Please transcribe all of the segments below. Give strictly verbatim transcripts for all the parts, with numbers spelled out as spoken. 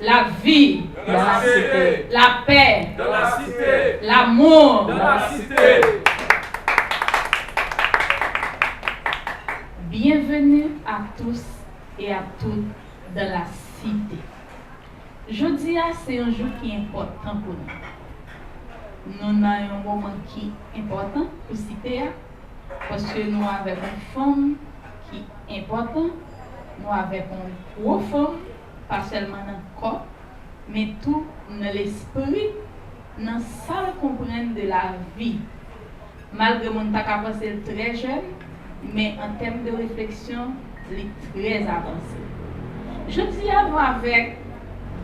La vie. Dans la cité. La paix. Dans la cité. L'amour. Dans la cité. Bienvenue à tous et à toutes dans la cité. Jodi a se yon jou ki enpòtan pou nou. Nou nan yon moman ki enpòtan pou site a, paske nou avèk yon fanm ki enpòtan, nou avèk yon gwo fanm, pa sèlman nan kò, men tou nan lespri, nan sa l konprann de lavi. Malgre moun ta ka panse l trè jèn, men an tèm de refleksyon, li trè avanse. Jodi a, nou avèk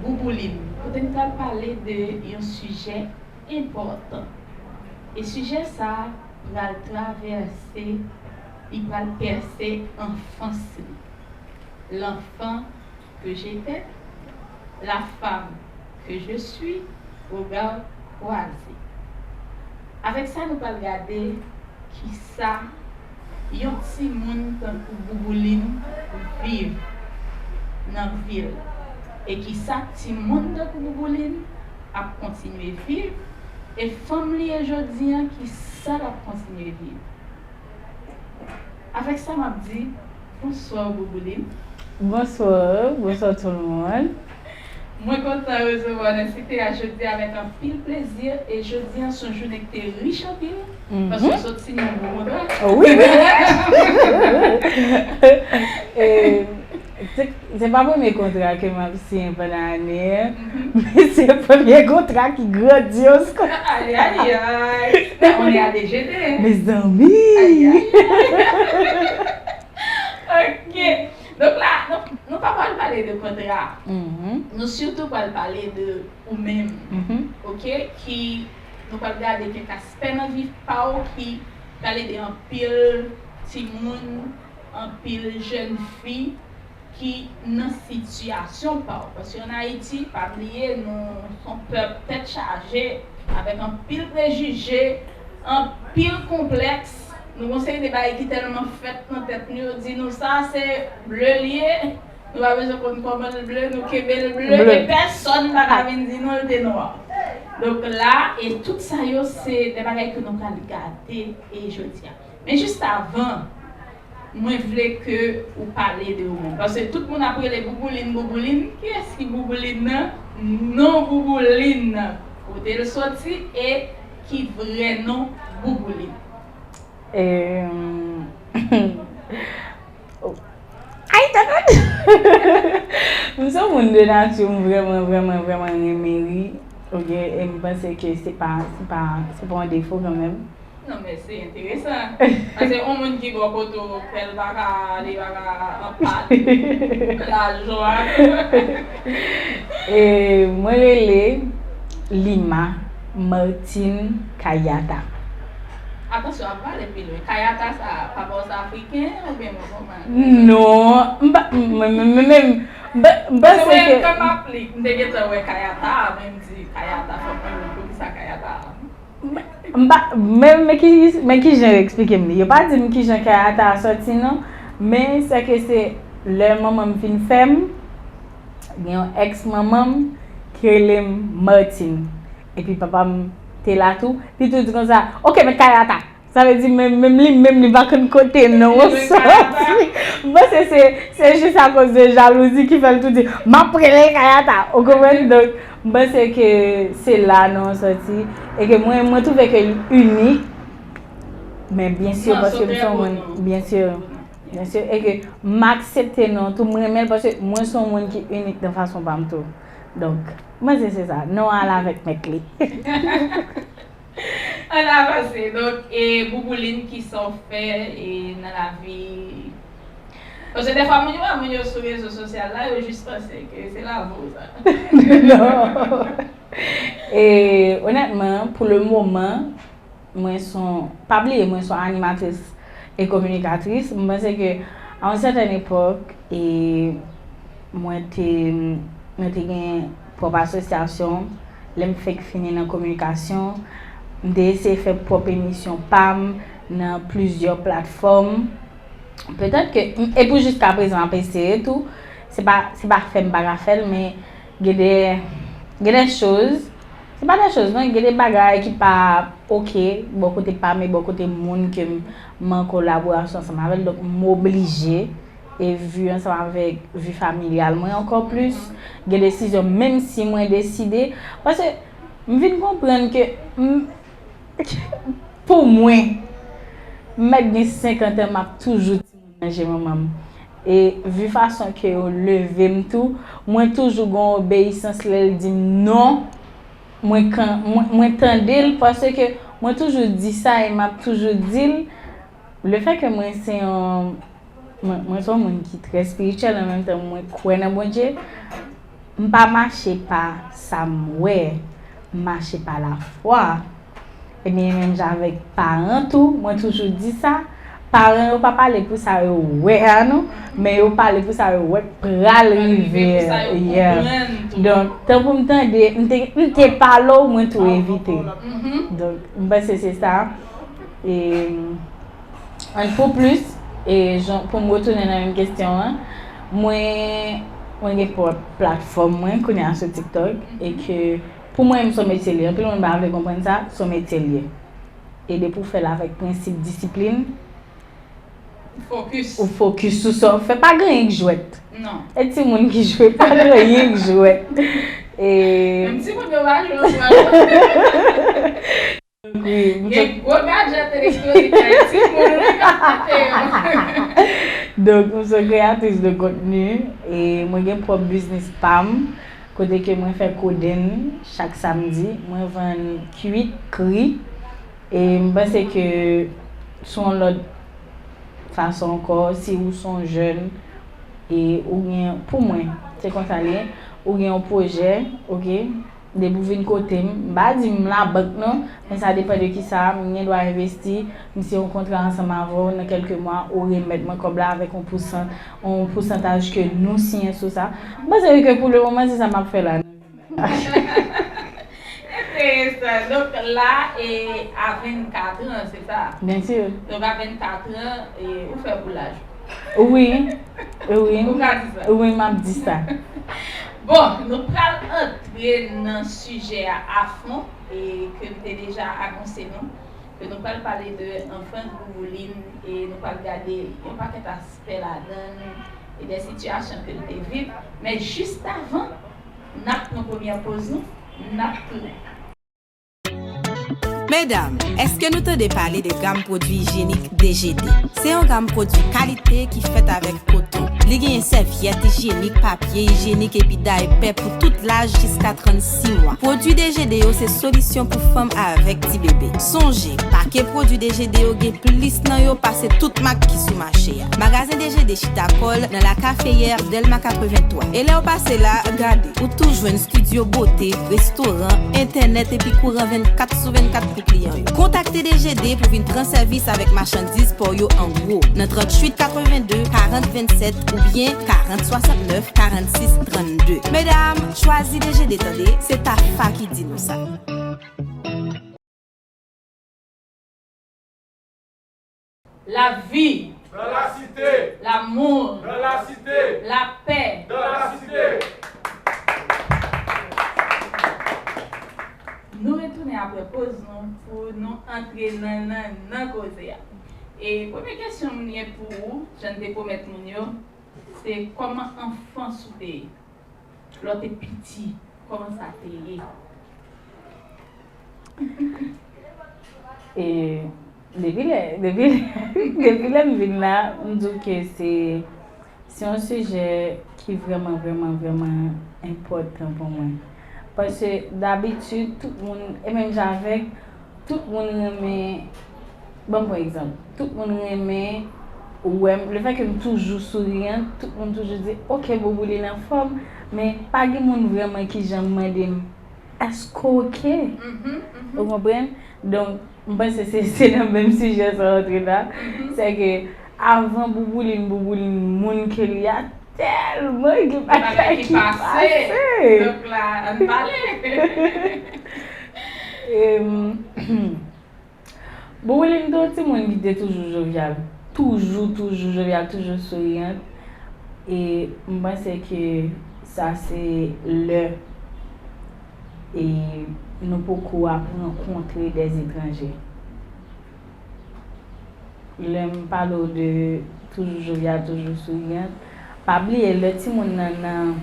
Bouboulin, kote n pral pale de yon sijè enpòtan. E sijè sa a pral travèse, li pral pèse anfans li. L'enfant que j'étais, la femme que je suis, regard croisé. Avèk sa, nou pral gade kisa yon timoun tankou Bouboulin viv nan vi l. E kisa timoun tankou Bouboulin ap kontinye viv, e fanm li ye jodi a, kisa l ap kontinye viv. Avèk sa, m ap di, bonswa, Bouboulin. Bonswa, bonswa tout le monde. Mwen kontan resevwa w nan site a jodi avèk anpil plezi, e jodi a se yon jounen ki te rich anpil, paske w sot siyen yon gwo kontra. Wi, wi. E, se, se pa premye kontra ke m ap siyen pandan ane an, men se premye kontra ki grandyòz konsa. Ay, ay, ay. On est à des G D. Mezanmi. Ay, ay, ay. Ok. Donk la, nou, nou pa pral pale de kontra. Nou sitou pral pale de ou menm. Ok? Ki nou pral gade kèk aspè nan vi pa w ki pral ede anpil timoun, anpil jèn fi ki nan sitiyasyon pa w. Paske ann Ayiti, pa bliye, nou se yon pèp tèt chaje, avèk anpil prejije, anpil konplèks. Nou gon seri de bagay ki tèlman fèt nan tèt nou, yo di nou sa se ble l ye, nou pa bezwen konn kòman l ble, nou kenbe l ble, e pèsonn pa ka vin di nou l te nwa. Donk la, e tout sa yo se de bagay ke nou pral gade e jodi a. Men jis avan, mwen vle ke ou pale de ou menm. Paske tout moun ap rele Bouboulin, Bouboulin. Kiyès ki Bouboulin nan? Non Bouboulin nan. Kote l soti e ki vrè non Bouboulin? Em, ay, tata! M se yon moun de nati, m vrèman, vrèman, vrèman renmen ri. Ok, e m panse ke se pa, se pa, se pa yon defo kanmenm. Non, men se enteresan. Paske yon moun ki bò kote w, kè l pa ka, li pa ka anpale lajwa. E mwen rele Lima Martine Kayata. Atansyon, ap pale pi lwen. Kayata sa, papa w se afriken oubyen mwen konprann? Non, m pa, m, m, m, m, m, m, m panse ke. Paske mwen, lè m ap li, m te gentan wè Kayata, men m di, Kayata, fòk mwen wè poukisa Kayata. M pa, men, men ki, men kijan yo eksplike m li? Yo pa di m kijan Kayata a sòti, non. Men, sèke se lè manman m fin fè m, gen yon èks manman m ki rele m Martine. Epi papa m te la tou, li tou di konsa, "Ok, met Kayata." Sa vle di, menm, menm li menm, li pa konn kote non an sòti. M panse se, se jis akoz de jalouzi ki fè l tou di, "M ap rele l Kayata." Ou konprann? Donk, m panse ke se la non an sòti. E ke mwen, mwen twouve ke l inik. Men byen si, paske m se yon moun, byen si, byen si. E ke m aksepte non tou, m renmen l paske mwen se yon moun ki inik nan fason pa m tou. Donk, m panse se sa. Non al avèk mèt li. Ann avanse. Donk, e Bouboulin, kisa w fè, e nan lavi? Paske dèfwa moun yo, moun yo sou rezo sosyal la, yo jis panse ke se lavi w sa. Non. E, onètman, pou le moman, mwen se yon, pa bliye, mwen se yon animatris e kominikatris. M panse ke, a yon sètèn epòk, e mwen te, mwen te gen pwòp asosyasyon. Lè m fenk fini nan kominikasyon, m te eseye fè pwòp emisyon pa m nan plizyè platfòm. Petèt ke, e pou jiska prezan, m ap eseye tou. Se pa, se pa fè m pa ka fè l, men Gen de, gen de choz, se pa de choz non, gen de bagay ki pa oke bò kote pa m e bò kote moun ke m, m an kolaborasyon ansanm avè l, donk m oblije, e vi ansanm avèk vi familyal mwen ankò plis, gen desizyon, menm si mwen deside, paske m vin konprann ke m, pou mwen, m mèt gen senkant an, m ap toujou timoun nan je manman m. E vi fason ke yo leve m tou, mwen toujou gen yon obeyisans lè l di m non, mwen kan, mwen, mwen tande l paske mwen toujou di sa e m ap toujou di l. Lefètke mwen se yon, mwen, mwen se yon moun ki trè espirityèl, an menm tan mwen kwè nan Bondye, m pa mache pa sa m wè, m mache pa lafwa. Ebyen, menm jan avèk paran tou, mwen toujou di sa, paran yo pa pale pou sa yo wè a non, men yo pale pou sa yo wè k pral rive. Yeah. Donk, tankou m tande, m te, m te pale w, mwen tou evite. Donk, m panse se sa. E, an pou plis, e jan, pou m retounen nan menm kesyon an, mwen, mwen gen pwòp platfòm mwen kounye a sou TikTok, e ke pou mwen, m se yon metye l ye. Anpil moun pa vle konprann sa, se yon metye l ye. E depi w fè l avèk prensip, disiplin, ou fokis sou sa w fè. Pa gen anyen k jwèt. Non. E timoun ki jwe, pa gen anyen k jwèt. E menm timoun yo pa jwe ansanm. Wi, m gen gwo gadjèt elektwonik la, e timoun wi k ap tante yo. Donk, m se yon kreyatris de kontni, e mwen gen pwòp biznis pa m. Kote ke mwen fè kodenn chak samdi, mwen vann kwit, kri, e m panse ke se yon lòt fason ankò, si ou se yon jèn, e ou gen, pou mwen, se konsa l ye, ou gen yon pwojè, oke, depi w vin kote m, m pa di m labank non, men sa depann de kisa, m gen dwa envesti, m siyen yon kontra ansanm avè w, nan kèlke mwa, ou remèt mwen kòb la avèk yon pousan-, yon pousantaj ke nou siyen sou sa. M panse ke pou le moman, se sa m ap fè la. Enteresan. Donk la, e, a vennkat an, se sa? Byen si. Donk a vennkat an, e, ou fè boulaj. Wi. Wi. Ou ka di sa? Wi, m ap di sa. Bon, nou pral antre nan sijè a afon, e ke m te deja anonse nou, ke nou pral pale de anfans Boubouline, e nou pral gade yon pakèt aspè ladan l, e de sitiyasyon ke l te viv. Men jis avan, n ap pran premyè poz nou, n ap tounen. Medam, èske nou tande pale de gam pwodui ijyenik D G D? Se yon gam pwodui kalite ki fèt avèk koton. Li genyen sèvyèt ijyenik, papye ijyenik epi daypè pou tout laj jiska trannsis mwa. Pwodui D G D yo se solisyon pou fanm avèk ti bebe. Sonje, pake pwodui D G D yo gen plis nan yo pase tout mak ki sou mache a. Magazen D G D chita kò l nan La Caféière, Dèlma katrevenntwa. E lè w pase la, gade, ou tou jwenn estidyo bote, restoran, entènèt epi kouran vennkat sou vennkat pou kliyan yo. Kontakte D G D pou vin pran sèvis avèk machandiz pa w yo an gwo nan tranntuit katrevenndde karant vennsèt oubyen karant swasantnèf karannsis trannde. Medam, chwazi D G D tande, se Tafa ki di nou sa. La vie. Dans la cité. L'amour. Dans la cité. La paix. Dans la cité. Nou retounen apre poz nou pou nou antre nan, nan, nan koze a. E premye kesyon m gen pou ou, jan n te pwomèt moun yo, se kòman anfans ou te ye? Lè w te piti, kòman sa te ye? E depi lè, depi, depi lè m vin la, m di w ke se, se yon sijè ki vrèman, vrèman, vrèman enpòtan pou mwen. Paske dabitid, tout moun, e menm jan avèk tout moun renmen, ban m pran egzanp, tout moun renmen wè m, lefètke m toujou souriyan, tout moun toujou di, "Ok, Boubouline anfòm," men pa gen moun vrèman ki janm mande m, "Èske w ok?" Ou konprann? Donk, m panse se, se nan menm sijè sa w antre la. Se ke avan Boubouline, Boubouline moun ke l ye a, tèlman gen bagay ki pase. Donk la, ann pale. Em, Boubouline te yon timoun ki te toujou jovyal. Toujou, toujou jovyal, toujou souriyan. E m panse ke Sa se lè e nou poko ap rankontre dèzetranje. Lè m pale w de toujou jovial, toujou souriant, pa bliye lè timoun nan nan,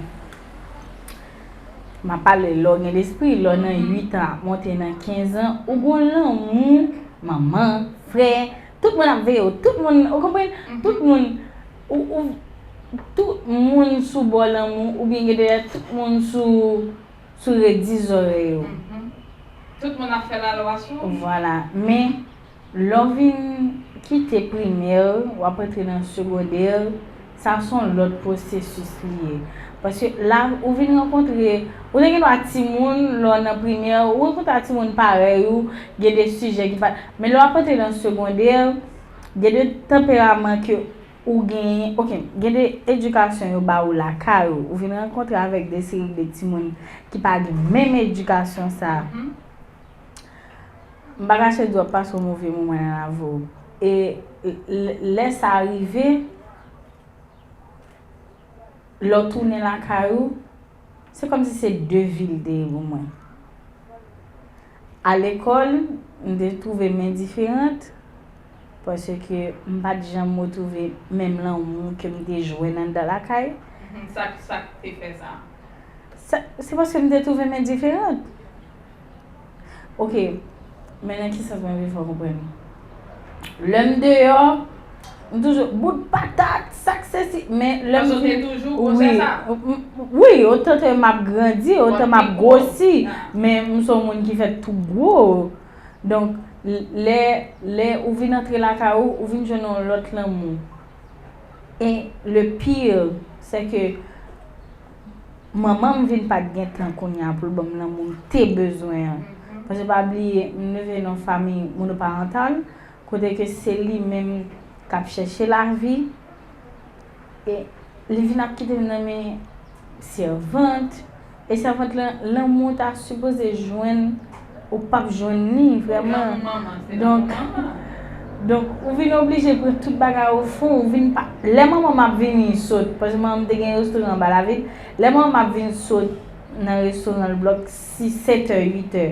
m ap pale lè w gen lespri, lè w nan uit an ap monte nan kenz an, ou gon lanmou, manman, frè, tout moun ap veye w, tout moun, ou konprann? Tout moun, ou, ou, tout moun sou bò lanmou, oubyen gen de lè tout moun sou, sou redi zòrèy ou. Tout moun ap fè lalwa sou ou. Vwala. Men, lè w vin kite primè, w ap antre nan segondè, sa se yon lòt pwosesis li ye. Paske la, ou vin rankontre, ou te gen dwa timoun, lè w nan primè, ou rankontre ak timoun parèy ou, gen de sijè ki pa, men lè w ap antre nan segondè, gen de tanperaman ke ou genyen, oke, gen de edikasyon yo ba ou lakay ou, ou vin rankontre avèk de seri de timoun ki pa gen menm edikasyon sa. M pa kache di w ap pase yon move moman nan lavi w. E l-, l-, lè sa rive, lè w tounen lakay ou, se kòmsi se de vi l te ye pou mwen. A lekòl, m te twouve m endiferant, paske m pa t janm retwouve menm lanmou ke m te jwenn anndan lakay. Sa, sa k te fè sa? Sa, se paske m te twouve m endiferant. Oke, men nan ki sans mwen vle fè w konprann? Lè m deyò, m toujou bout patat, sa k sesi, men lè m vin, wi, m, m, wi, otan ke m ap grandi, otan m ap gwosi, men m se yon moun ki fèt tou gwo. Donk, l-, lè, lè ou vin antre lakay ou, ou vin jwenn yon lòt lanmou. E le pire, c'est que manman m vin pa t gen tan kounye a pou l ban m lanmou m te bezwen an. Paske pa bliye, m leve nan yon fanmi monoparantal, kote ke se li menm k ap chèche lavi, e li vin ap kite m nan men sèvant, e sèvant lan, lanmou w ta sipoze jwenn, ou p ap jwenn li vrèman. Donk, donk, ou vin oblije pran tout bagay o fon, ou vin pa, lè manman m ap vini sot, paske manman m te gen restoran anba lavil, lè manman m ap vin sot nan restoran l blòk sis, sèt è, uit è,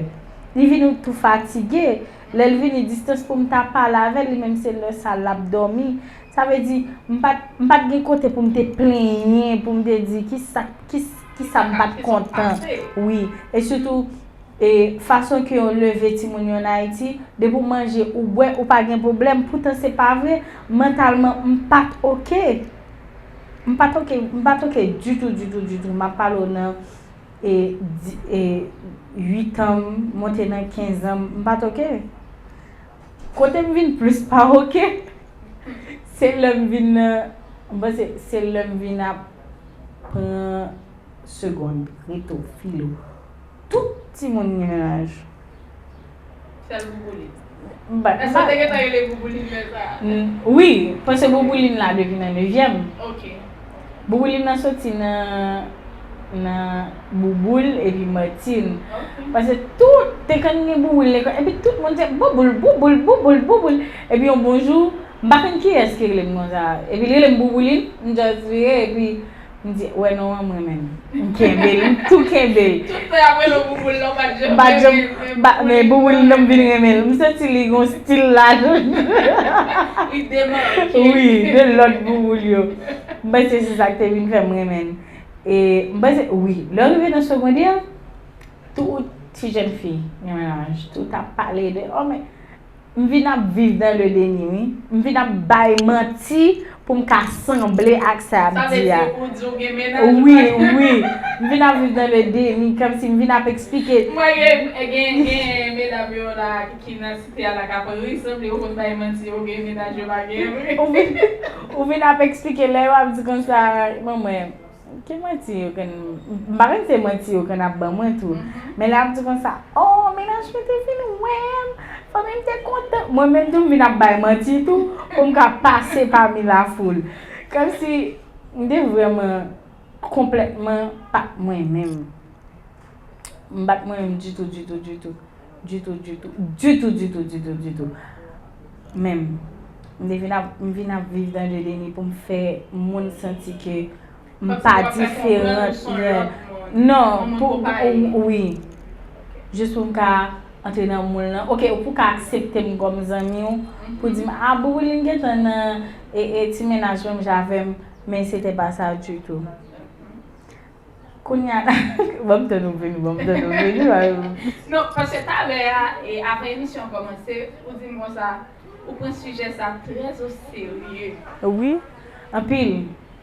li vin tou fatige. Lè l vini, distans pou m ta pale avè l, li menm se lè sa l ap dòmi. Sa vle di, m pa t, m pa t gen kote pou m te plenyen, pou m te di, kisa, kis-, kisa m pa t kontan. Wi, e sitou, e fason ke yo leve timoun yo ann Ayiti, depi w manje, ou bwè, ou pa gen pwoblèm. Poutan se pa vre, mantalman, m pa t oke. M pa t oke, m pa t oke ditou, ditou, ditou. M ap pale w nan e, di, e, uit an, monte nan kenz an, m pa t oke. Kote m vin plis pa oke, se lè m vin nan, m panse se lè m vin ap pran segonn, reto, filo. Tout timoun gen mennaj. Sèl Bouboulin. M pa, m pa. Èske w te gentan rele Bouboulin lè sa a? N-, wi, paske Bouboulin la depi nan nevyèm. Ok. Bouboulin nan soti nan, nan Bouboul epi Martine. Ok. Paske tout, te konn gen Bouboul lekòl, epi tout moun te, Bouboul, Bouboul, Bouboul, Bouboul. Epi yon bon jou, m pa konn kiyès ki rele m konsa. Epi l rele m Bouboulin, m just vire, epi M di, wè non an, m renmen l. M kenbe l, m tou kenbe l. Tout tan y ap rele w Bouboul la, w pa t janm renmen l, men Bouboul nan m vin renmen l. M santi li gon stil ladan l. Li demake. Wi, de lòt Bouboul yo. M panse se sa k te vin fè m renmen l. E m panse, wi, lè w rive nan segondè, tout ti jèn fi gen mennaj, tout ap pale de, oh, men M vin ap viv dans le déni, wi. M vin ap bay manti pou m ka sanble ak sa y ap di a. Sa vle di ou di w gen mennaj ou pa gen mennaj? Wi, wi. M vin ap viv dans le déni, kòmsi m vin ap eksplike. M wè gen, gen, gen medam yo la ki nan site a la k ap ri, sanble yo konn bay manti, yo gen mennaj yo pa gen vre. Ou vin, ou vin ap eksplike lè yo ap di konsa, manman, Ki manti yo konn, m pa konn se manti yo konn ap ban mwen tou. Men lè y ap di konsa, oh, mennaj mwen te vin wè m, fanmi m te kontan. Mwen menm tou, m vin ap bay manti tou, pou m ka pase pami lafoul. Kòmsi m te vrèman, konplètman pa t mwen menm. M pa t mwen menm ditou, ditou, ditou. Ditou, ditou. Ditou, ditou, ditou, ditou. Menm. M te vin ap, m vin ap viv dans le déni pou m fè moun santi ke M pa diferan. Non, pou, wi. Jis pou m ka antre nan moul lan. Ok, pou w ka aksepte m kòm zanmi w, pou di m, a, Bouboulin gentan nan e, e ti mennaj menm jan avè m, men se te pa sa ditou. Kounye a la, ban m tann ou vini, ban m tann ou vini, ba yo. Non, paske talè a, e, avan emisyon an kòmanse, ou di m konsa, ou pran sijè sa trè o serye. Wi, anpil,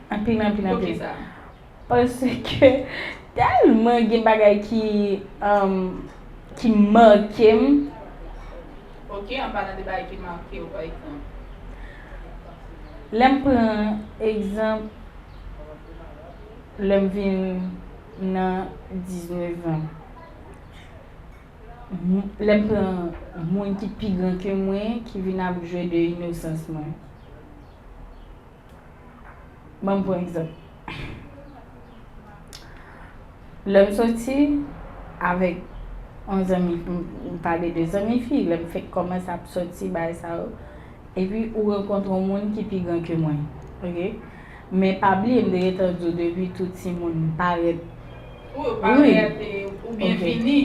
anpil, anpil, anpil. Poukisa? Paske tèlman gen bagay ki, um, ki make m. Ok, an palan de bagay ki make w, pa egzanp. Lè m pran egzanp, lè m vin nan diznèf an. Lè m pran moun ki pi gran ke mwen, ki vin ap jwe de inosans mwen. Ban m pran egzanp. Lè m soti avèk yon zanmi, m, m pale de zanmi fi, lè m fèk kòmanse ap soti, bagay sa yo, epi ou rankontre yon moun ki pi gran ke mwen, ok? Men pa bliye, m te gentan di w depi tou timoun, m parèt. Wi, ou parèt, e, ou byen vini.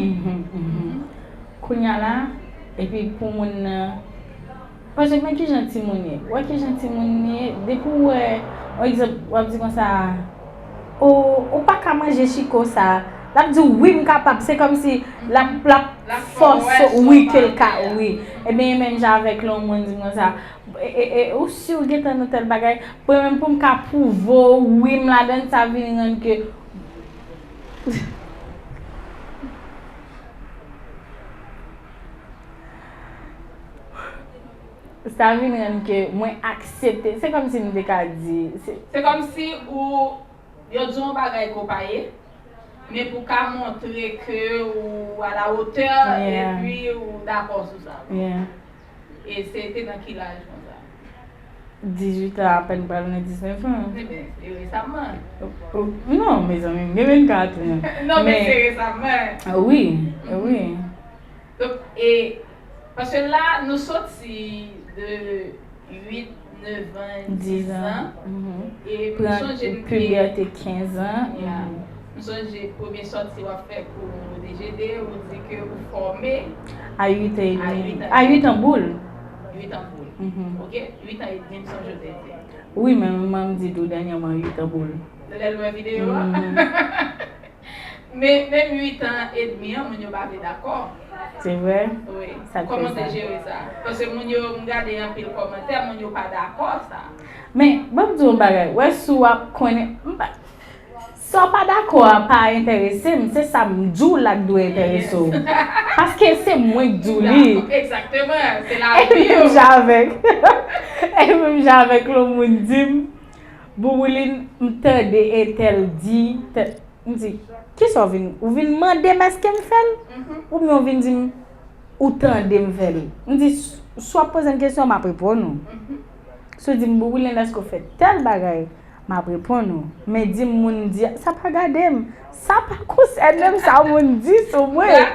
Kounye a la, epi pou moun nan, paske men kijan timoun ye. Wè kijan timoun ye, depi w wè, yon egzanp, w ap di konsa, o, ou pa ka manje chiko sa. L ap di w, wi, m kapab. Se kòmsi l ap, l ap fòse w, wi, ke l ka, wi. Ebyen, e menm jan avèk lè yon moun di m konsa, e, e, e, ou si w gentan nan tèl bagay, mwen menm pou m ka pwouve w, wi, m ladann, sa vin rann ke Sa vin rann ke mwen aksepte. Se kòmsi m te ka di. Se kòmsi ou, yo di w yon bagay ke w pa ye, men pou ka montre ke ou à la hauteur, epi ou dakò sou sa. E se te nan ki laj konsa? Dizuit an, apèn pral nan diznèf an. Ebyen, se resaman. Non, mezanmi, m gen vennkat an. Non, men se resaman. Wi, wi. Donk, e, paske la, nou soti de uit, nèf an, diz an. E m sonje m te pibète kenz an. M sonje premye sòti w ap fè pou D G D, ou di ke ou fòme a uit an edmi. A uit an boul. Uit an boul. Ok? Uit an edmi, m sonje w te di. Wi, men manman m di tou dènyèman uit an boul. Lè l wè videyo a. Men, menm uit an edmi an, moun yo pa vle dakò. Se vre? Wi. Sa k fè sa? Kòman w te jere sa? Paske moun yo, m gade anpil kòmantè, moun yo pa dakò sa. Men, ban m di w yon bagay. Wè, si w ap konnen, m pa, sa w pa dakò a pa enterese m, se sa m di w la k dwe enterese w. Paske se mwen k di w li. Egzakteman, se lavi w. E menm jan avèk, e menm jan avèk lè yon moun di m, Bouboulin, m tande entèl di, tè-, m di, kisa w vin, ou vin mande m èske m fè l? Oubyen w vin di m, ou tande m fè l? M di, s-, si w ap poze m kesyon, m ap reponn ou. Si w di m, Bouboulin, èske w fè tèl bagay? M ap reponn ou. Men di m moun di, sa pa gade m. Sa pa konsène m, sa moun di sou mwen.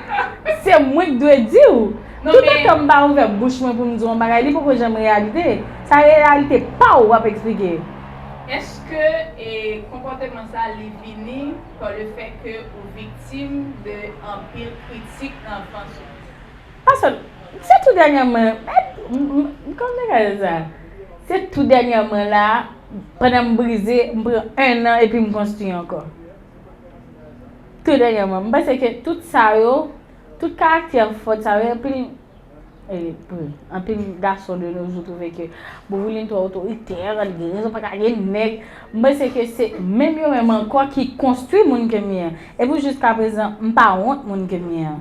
Se mwen k dwe di w. Toutotan m pa ouvè bouch mwen pou m di w yon bagay, li poko janm reyalite. Sa reyalite pa w w ap eksplike. Èske, e, konpòteman sa, li vini pa le fè ke ou viktim de anpil kritik nan anfans ou? Paske, se tou dènyèman, m, m, m, kòman m te ka di sa? Se tou dènyèman la, pandan m brize, m pran en an epi m konstwi ankò. Tou dènyèman, m panse ke tout sa yo, tout karaktè fòt sa yo, anpil, e, anpil gason de nos jours twouve ke Bouboulin twò otoritè, li gen rezon, pa ka gen nèg. M panse ke se menm yo menm ankò ki konstwi moun ke m ye an. Epi jiskaprezan, m pa wont moun ke m ye an.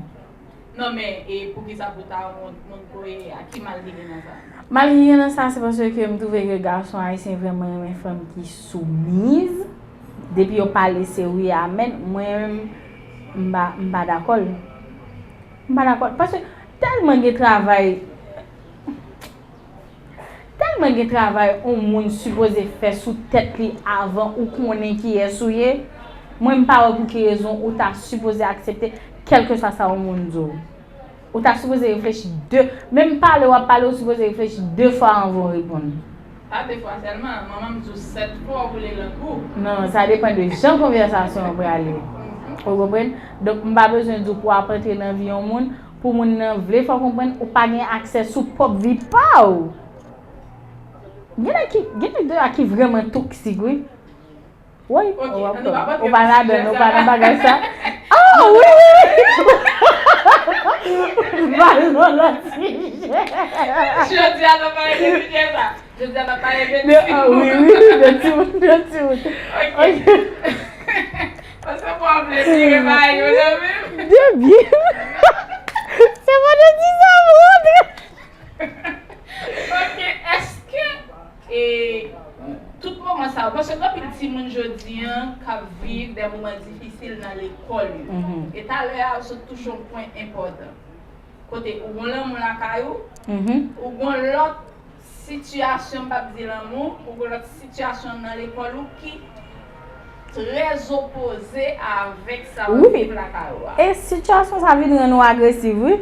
Non, men, e poukisa pou ta wont moun ke w ye a? Ki mal ki gen nan sa? Mal ki gen nan sa, se paske m twouve ke gason ayisyen vrèman renmen fanm ki soumiz. Depi yo pale, se wi, amèn. Mwen menm, m pa, m pa dakò l. M pa dakò l. Paske tèlman gen travay. Tèlman gen travay yon moun sipoze fè sou tèt li avan ou konnen kiyès ou ye, mwen m pa wè pou ki rezon ou ta sipoze aksepte kèlkeswa sa yon moun di w. Ou ta sipoze reflechi de, menm pale w ap pale, ou sipoze reflechi de fwa anvan w reponn. Pa de fwa sèlman, manman m di w sèt fwa w boule lang ou. Non, sa depann de jan konvèsasyon an prale. Ou konprann? Donk, m pa bezwen di w pou w ap antre nan vi yon moun, pou moun nan vle fè w konprann ou pa gen aksè sou pwòp vi pa w. Gen nèg ki, gen nèg deyò ki vrèman toksik, wi. Woy, ou pa ladan, ou pa nan bagay sa. Oh, wi, wi, wi. Balon lòt sijè. Jodi a, nou pale de sijè sa. Jodi a, nou pale de timoun. Wi, wi, de timoun, de timoun. Ok. Paske mwen vle tire bagay yo nan menm. De byen. Se vandredi sa, mwen. Ok, èske e, tout moman sa yo, paske gen anpil timoun jodi an k ap viv de moman difisil nan lekòl yo. E talè a, ou sot touche yon pwen enpòtan. Kote ou gon lanmou lakay ou, ou gon lòt sitiyasyon, m p ap di lanmou, ou gon lòt sitiyasyon nan lekòl ou ki trè opoze avèk sa w ap viv lakay ou a. E sitiyasyon sa vin rann ou agresiv, wi.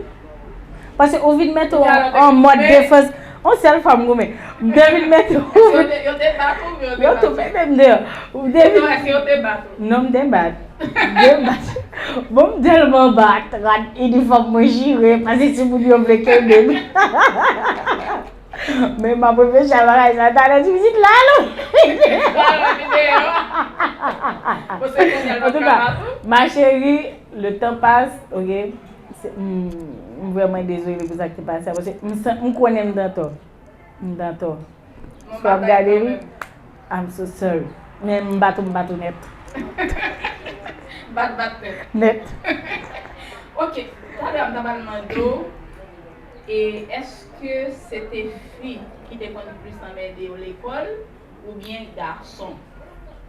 Paske ou vin mete w an mòd defans. Yon sèl fwa m goumen. M te vin mete w. Yo te bat ou, yo te bat ou. Yo tou mete m deyò. Ou te vin. Èske yo te bat ou? Non, m te bat. M te bat. Bon, m tèlman bat, rad inifòm mwen chire, paske timoun yo vle kenbe m. Men m ap reflechi a bagay sa, talè ti pitit la, non. Antouka, ma chérie, le temps passe, ok? M vrèman dezole pou sa ki te pase a, paske m konnen m t antò. M t antò. Si w ap gade l, I'm so sorry. Men m bat ou, m bat ou nèt. Bat, bat nèt. Nèt. Ok, talè a m ta pral mande w, e èske se te fi ki te konn plis anmède yo lekòl oubyen gason?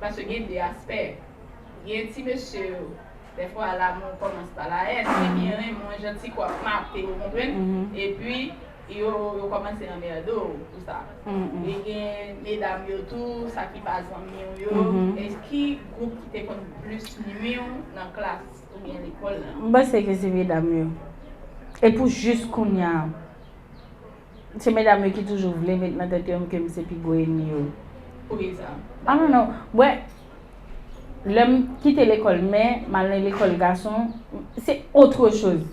Paske gen de aspè. Gen ti mesye yo, dèfwa lanmou kòmanse pa la, èske byen renmen yon jan ti kò ap mate, ou konprann? Epi, yo, yo kòmanse anmède w pou sa. E gen medam yo tou, sa ki pa zanmi w yo, e ki gwoup ki te konn plis nwi w nan klas oubyen lekòl la? M panse ke se medam yo. E pou jis kounye a, se medam yo ki toujou vle met nan tèt yo menm ke m se pi gwo enmi yo. Poukisa? I don't know. Bwè, lè m kite lekòl men, m al nan lekòl gason, se autre chose.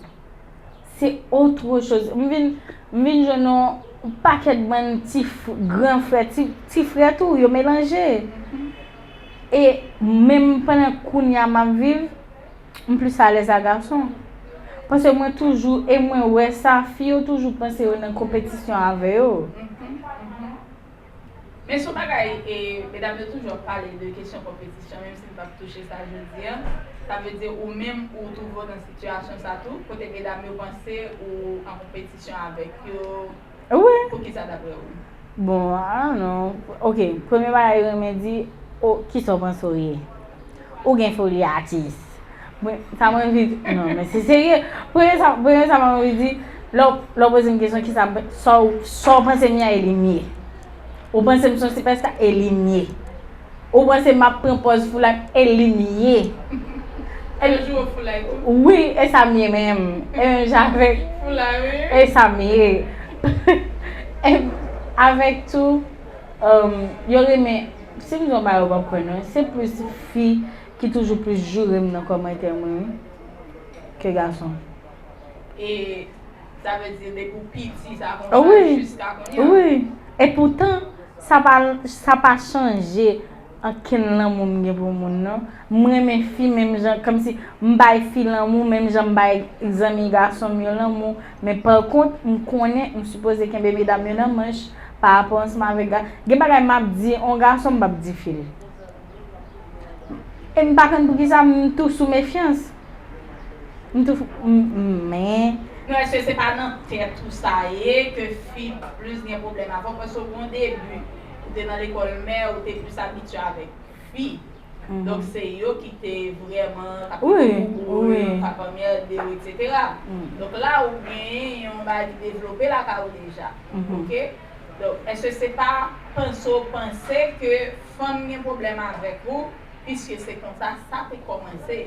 Se autre chose. M vin, m vin jwenn yon pakèt bann ti gran frè, ti, ti frè tou, yo melanje. E menm pandan kounye a m ap viv, m plis alèz a gason. Paske mwen toujou, e mwen wè sa, fi yo toujou panse yo nan konpetisyon avè yo. Men se yon bagay, e, medam yo toujou ap pale de kesyon konpetisyon, menm si n p ap touche sa jodi a. Sa vle di ou menm ou twouve w nan sitiyasyon sa tou, kote medam yo panse ou an konpetisyon avèk yo. Wi. Poukisa daprè ou? Bon, I don't know. Ok, premye bagay yo renmen di, o, kisa w panse w ye? Ou gen foli atis. Mwen, sa mwen anvi, non, men se serye. Premye sa, premye sa mwen anvi di, lè w, lè w poze m kesyon, kisa m, sa w, sa w panse m ye a, e li m ye. Ou panse m se yon sipèsta, e li m ye. Ou panse m ap pran pòz foulay, e li m ye. Yo jwe foulay tou? Wi, e sa m ye menm. E menm jan avèk. Foulay, wi. E sa m ye. E avèk tou, um, yo renmen, si m di yon bagay ou p ap kwè non, se plis fi ki toujou plis joure m nan kòmantè mwen, wi, ke gason. E sa vle di depi w piti sa konsa jiska kounye a? Wi. Epoutan, sa pa, sa pa chanje ankenn lanmou m gen pou moun nan. M renmen fi menm jan, kòmsi m bay fi lanmou menm jan m bay zanmi gason m yo lanmou. Men pa kont, m konnen m sipoze kenbe medam yo nan manch pa rapò ansanm avèk ga-, gen bagay m ap di yon gason m p ap di fi l. E m pa konn poukisa m tou sou mefyans. M tou, m, m, men. Non, èske se pa nan tèt ou sa ye ke fi plis gen pwoblèm avè w? Paske w gen yon debi, ou te nan lekòl mè, ou te plis abitye avèk fi. Donk, se yo ki te vrèman k ap pran kou w, k ap anmède w, etsetera. Donk, la, ou genyen yon bagay ki devlope lakay ou deja. Oke? Donk, èske se pa panse w panse ke fanm gen pwoblèm avèk ou, piske se konsa sa te kòmanse?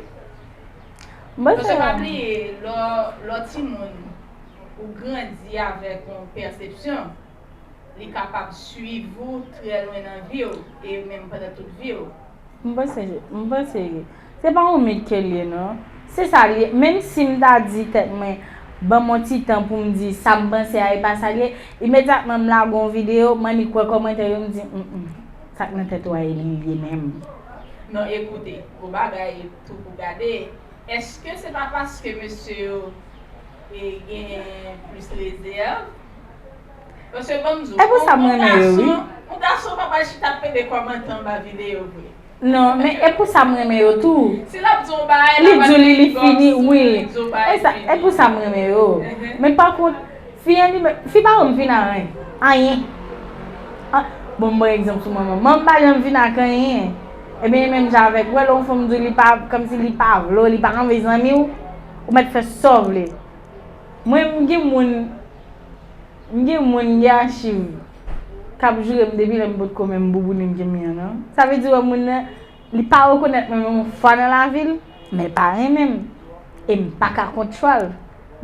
Paske pa bliye, lè w, lè w timoun, ou grandi avèk yon pèsepsyon. li kapab swiv ou trè lwen nan vi w, e menm pandan tout vi w. M panse, m panse, se pa yon mit ke l ye, non. Se sa l ye. Menm si m ta di tèt mwen, ban m yon ti tan pou m di sa m panse a, e pa sa l ye, imedyatman m lage yon videyo, m annik wè kòmantè yo, m di, mm, mm, sa k nan tèt ou a, e li l ye menm. Non, ekoute, gwo bagay tou pou gade. Èske se pa paske mesye yo e gen plis rezèv? Paske ban m di w, e pou sa m renmen yo, wi. Yon gason pa pral chita ap pede kòmante anba videyo vre. Non, men e pou sa m renmen yo tou. Si l ap di yon bagay, li di w li, li fini, wi. E sa, e pou sa m renmen yo. Men pa kont, fi an li menm, fi pa janm vin ak anyen. Anyen. Ah, bon, m ban egzanp sou manman m. Manman m pa janm vin ak anyen. Ebyen, e menm jan avèk, wè, lè yon fanm di w li pa, kòmsi li pa vle w, li pa anvi zanmi w, ou mèt fè sa w vle. Mwen, m gen moun, m gen moun, m gen achiv k ap joure m depi lè m potko menm bouboune m gen m nan. Sa vle di, wè, moun nan, li pa rekonèt mwen menm yon fwa nan lavi l, men l pa renmen m. E m pa ka kontwòl.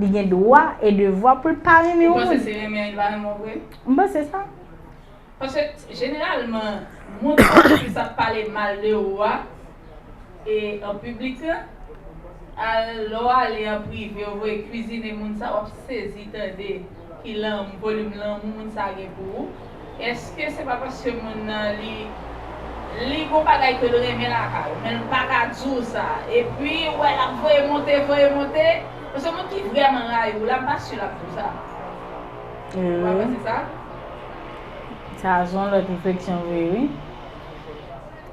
Li gen dwa e devwa pou l pa renmen yon moun. Ou panse se renmen an li pa renmen w vre? M panse sa. Paske, jeneralman, moun k ap plis ap pale mal de ou a, e an piblik la, al, lè w ale an prive, w voye kwizine moun sa, w ap sezi tande ki lanmou, volim lanmou moun sa gen pou ou. Èske se pa paske moun nan li, li gon bagay ke l renmen lakay ou, men l pa ka di w sa? Epi, w wè l ap voye monte, voye monte. Paske moun ki vrèman rayi w la, m pa si l ap di w sa. Ou pa panse sa? Sa se yon lòt refleksyon vre, wi.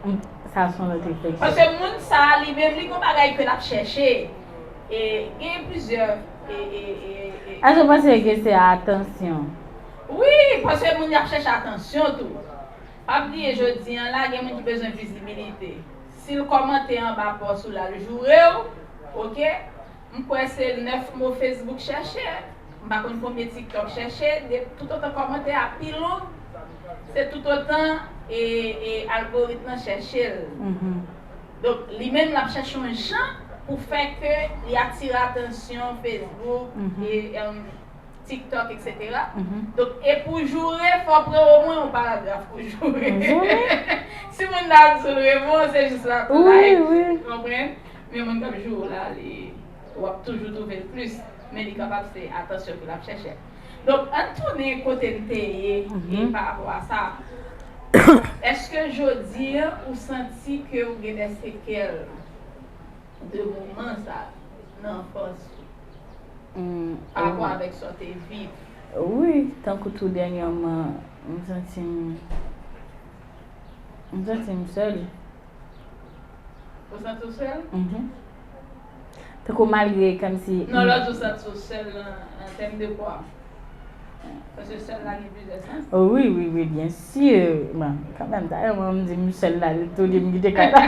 M, sa se yon lòt refleksyon. Paske moun sa a, li menm, li gon bagay ke l ap chèche. E gen plizyè, e, e, e, e. Èske w panse ke se atansyon? Wi, paske moun y ap chèche atansyon tou. Pa bliye, jodi a la, gen moun ki bezwen vizibilite. Si l kòmante anba pòs ou la, l joure w, oke? M kwè se nèf mo Facebook chèche. M pa konn konbyen TikTok chèche. De, toutotan kòmantè a pi long, se toutotan e, e algoritm nan chèche l. Donk, li menm, l ap chèche yon jan pou fè ke li atire atansyon Facebook, e, em, TikTok, etsetera. Donk, e pou joure, fò w pran omwen yon paragraf pou joure. Si moun nan ap di w l renmen w, se jis l ap like, ou konprann? Men moun k ap joure w la, li, w ap toujou twouve l plis, men li kapab se atansyon ke l ap chèche. Donk, ann tounen kote n te ye, e pa rapò a sa. Èske jodi a, ou santi ke w gen de sekèl de moman sa nan anfans ou? Pa rapò avèk sa w te viv? Wi, tankou tou dènyèman, m santi m, m santi m sèl. Ou santi w sèl? Tankou malgre kòmsi. Non, lè w di w santi w sèl nan, an tèm de kwa. Paske sèl la gen plizyè sans. Oh, wi, wi, wi, byen si. Bon, kanmenm, talè mwen, m di m sèl la, li tou li m kite kay la.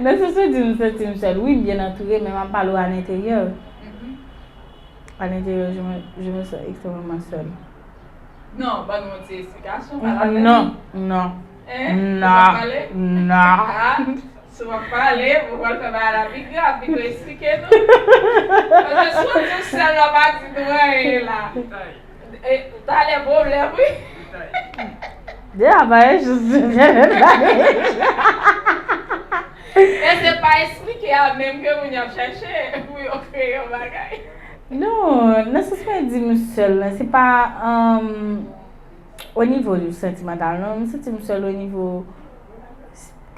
Nan sans ou di m santi m sèl, wi, m byen antoure, men m ap pale w alenteryè. Alenteryè, je me, je me sens extrêmement seule. Non, ban nou yon ti esplikasyon, pale avè nou. Non, non. Hein? Ou pa pale? Non. Ah, si w ap pale, ou pral fè bagay la pi grav, pito eksplike nou. Paske si w di w sèl la, w pa di nou anyen la. E, talè pwoblèm, wi. Deja, pa jis. E se pa eksplike a menm ke moun yo ap chèche pou yo kreye yon bagay. Non, nan sans mwen di m sèl lan, se pa, um, o nivo santimantal, non. M santi m sèl o nivo,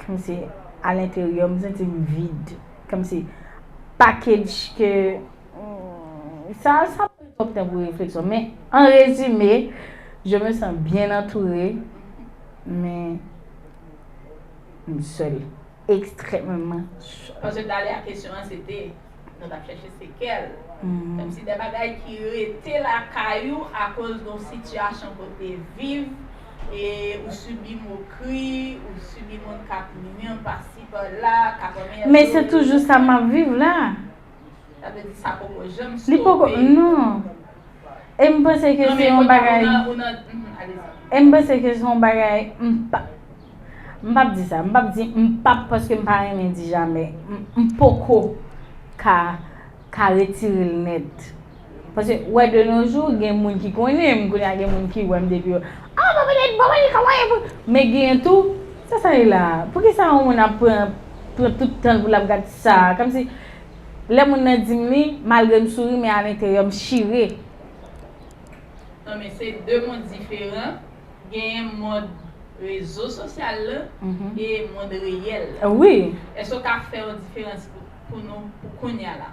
kòmsi, alenteryè, m santi m vid. Kòmsi, package ke, mm, sa, sa pran twòp tan pou refleksyon. Men, an rezime, je me sens bien entourée, men m sèl. Ekstrèmeman. Paske talè a kesyon an se te, nou t ap chèche sekèl. Kòmsi de bagay ki rete lakay ou akoz de yon sitiyasyon ke w te viv, e ou sibi mokri, ou sibi moun k ap nwi w pasi pala, k ap anmède w. Men se toujou sa m ap viv la. Sa vle di sa poko janm stope. Li poko, non. E m panse ke se yon bagay. E m panse ke se yon bagay, m pa, m p ap di sa. M p ap di m p ap paske m pa renmen di jamè. M, m poko ka, ka retire l nèt. Paske, wè, de nos jours, gen moun ki konnen m, kounye a gen moun ki wè m depi yo. Ah, bon, bon, bon, bon, kòman e pou-" Men gen tou, sa sa ye la? Poukisa yon moun ap pran, pran tout tan l pou l ap gad sa? Kòmsi, lè moun nan di m li, malgre m souri, men alenteryè m chire. Non, men se de mond diferan. Genyen mond rezo sosyal la e mond reyèl la. Wi. Èske w ka fè yon diferans pou, pou nou, pou kounye a la?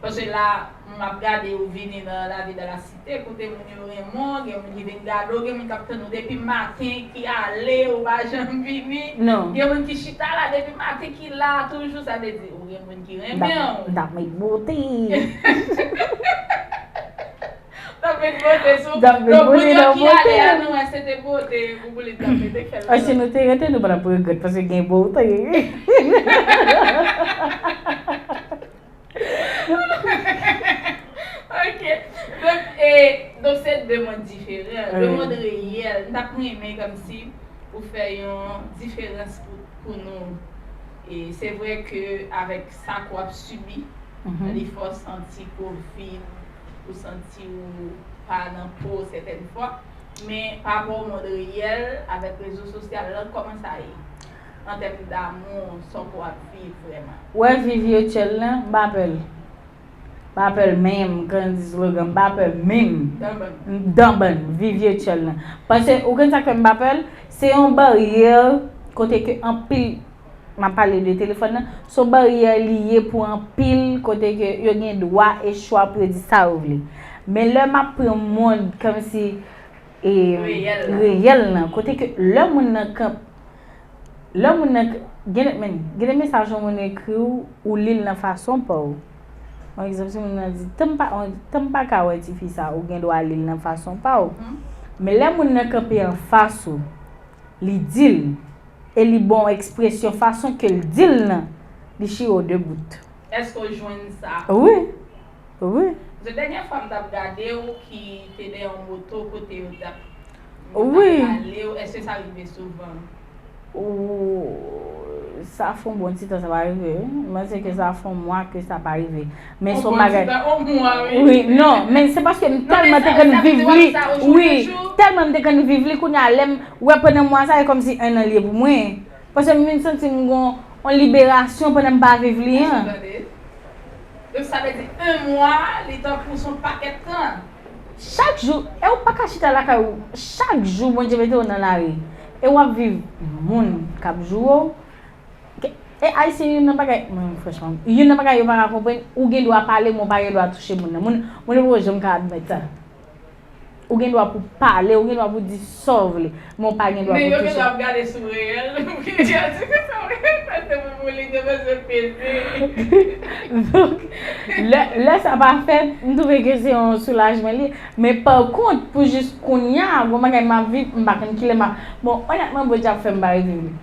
Paske la, m ap gade ou vini nan lavi de la site, kote moun yo renmen w, gen moun ki vin gade w, gen moun k ap tann ou depi maten, ki ale, ou pa janm vini. Non. Gen moun ki chita la depi maten, ki la toujou, sa vle di, ou gen moun ki renmen w. M t ap met bote. T ap met bote sou. M t ap met bote nan bote. Donk, moun yo ki ale a, nou wè se te bote Bouboulit t ap mete k fè l. Ay, si nou te rete, nou pa t ap regrèt, paske gen bote. Ok. Donk, e, donk, se de mond diferan. De mond reyèl. M t ap renmen kòmsi ou fè yon diferans pou, pou nou. E se vre ke avèk sa ke w ap sibi, li fè w santi w vid, ou santi w pa nan po w sètèn fwa. Men pa rapò o mond reyèl, avèk rezo sosyal la, kòman sa ye? An tèm damou, sa w ap viv vrèman? Ou wè vi vityèl lan, m pa pè l. M pa pè l menm, Candice Logan, m pa pè l menm. M danbann vi vityèl lan. Paske, ou konn sa k fè m pa pè l? Se yon baryè kote ke anpil M ap pale de telefòn nan. Se yon baryè li ye pou anpil kote ke yo gen dwa e chwa pou yo di sa yo vle. Men lè m ap pran mond kòmsi e reyèl nan, kote ke lè moun nan kanp, lè moun nan k- gen men, gen de mesaj yon moun ekri w, ou li l nan fason pa w. Yon egzanp, si moun nan di, tan m pa, tan m pa ka wè tifi sa, ou gen dwa li l nan fason pa w. Men lè moun nan kanpe anfas ou, li di l, e li ba w ekspresyon fason ke l di l nan, li chire w de bout. Èske w jwenn sa? Wi. Wi. Paske dènyè fwa m t ap gade w ki te dèyè yon moto kote yo t ap yo t ap rale w, èske sa rive souvan? Ooh, sa fè yon bon ti tan sa pa rive wi. M panse ke sa fè yon mwa ke sa pa rive. Men se yon bagay. Wi, non, men se paske m tèlman te konn viv li. Wi, tèlman m te konn viv li, kounye a lè m wè pandan mwa sa, e kòmsi en an li ye pou mwen. Paske m vin santi m gon yon liberasyon pandan m pa viv li an. Donk sa vle di en mwa, li tankou se yon pakèt tan. Chak jou, e ou pa ka chita lakay ou, chak jou Bondye mete w nan lari. E w ap viv moun k ap joure w. E ayisyen youn nan bagay, mwen franchman, youn nan bagay yo pa ka konprann, ou gen dwa pale, men w pa gen dwa touche moun nan. Moun, moun yo poko janm ka admèt sa. Ou gen dwa pou pale, ou gen dwa pou di sa w vle, men w pa gen dwa pou touche. Men yo gen dwa ap gade sou reyèl, pou yo di ke sa w reyèl, paske pou, pou li te bezwen peze. Donk, lè, lè sa pa fèt, m twouve ke se yon soulajman li ye. Men pa kont, pou jis kounye a, gon bagay m ap viv, m pa konn kilè m ap, bon, onètman, Bondye ap fè m pa reviv li.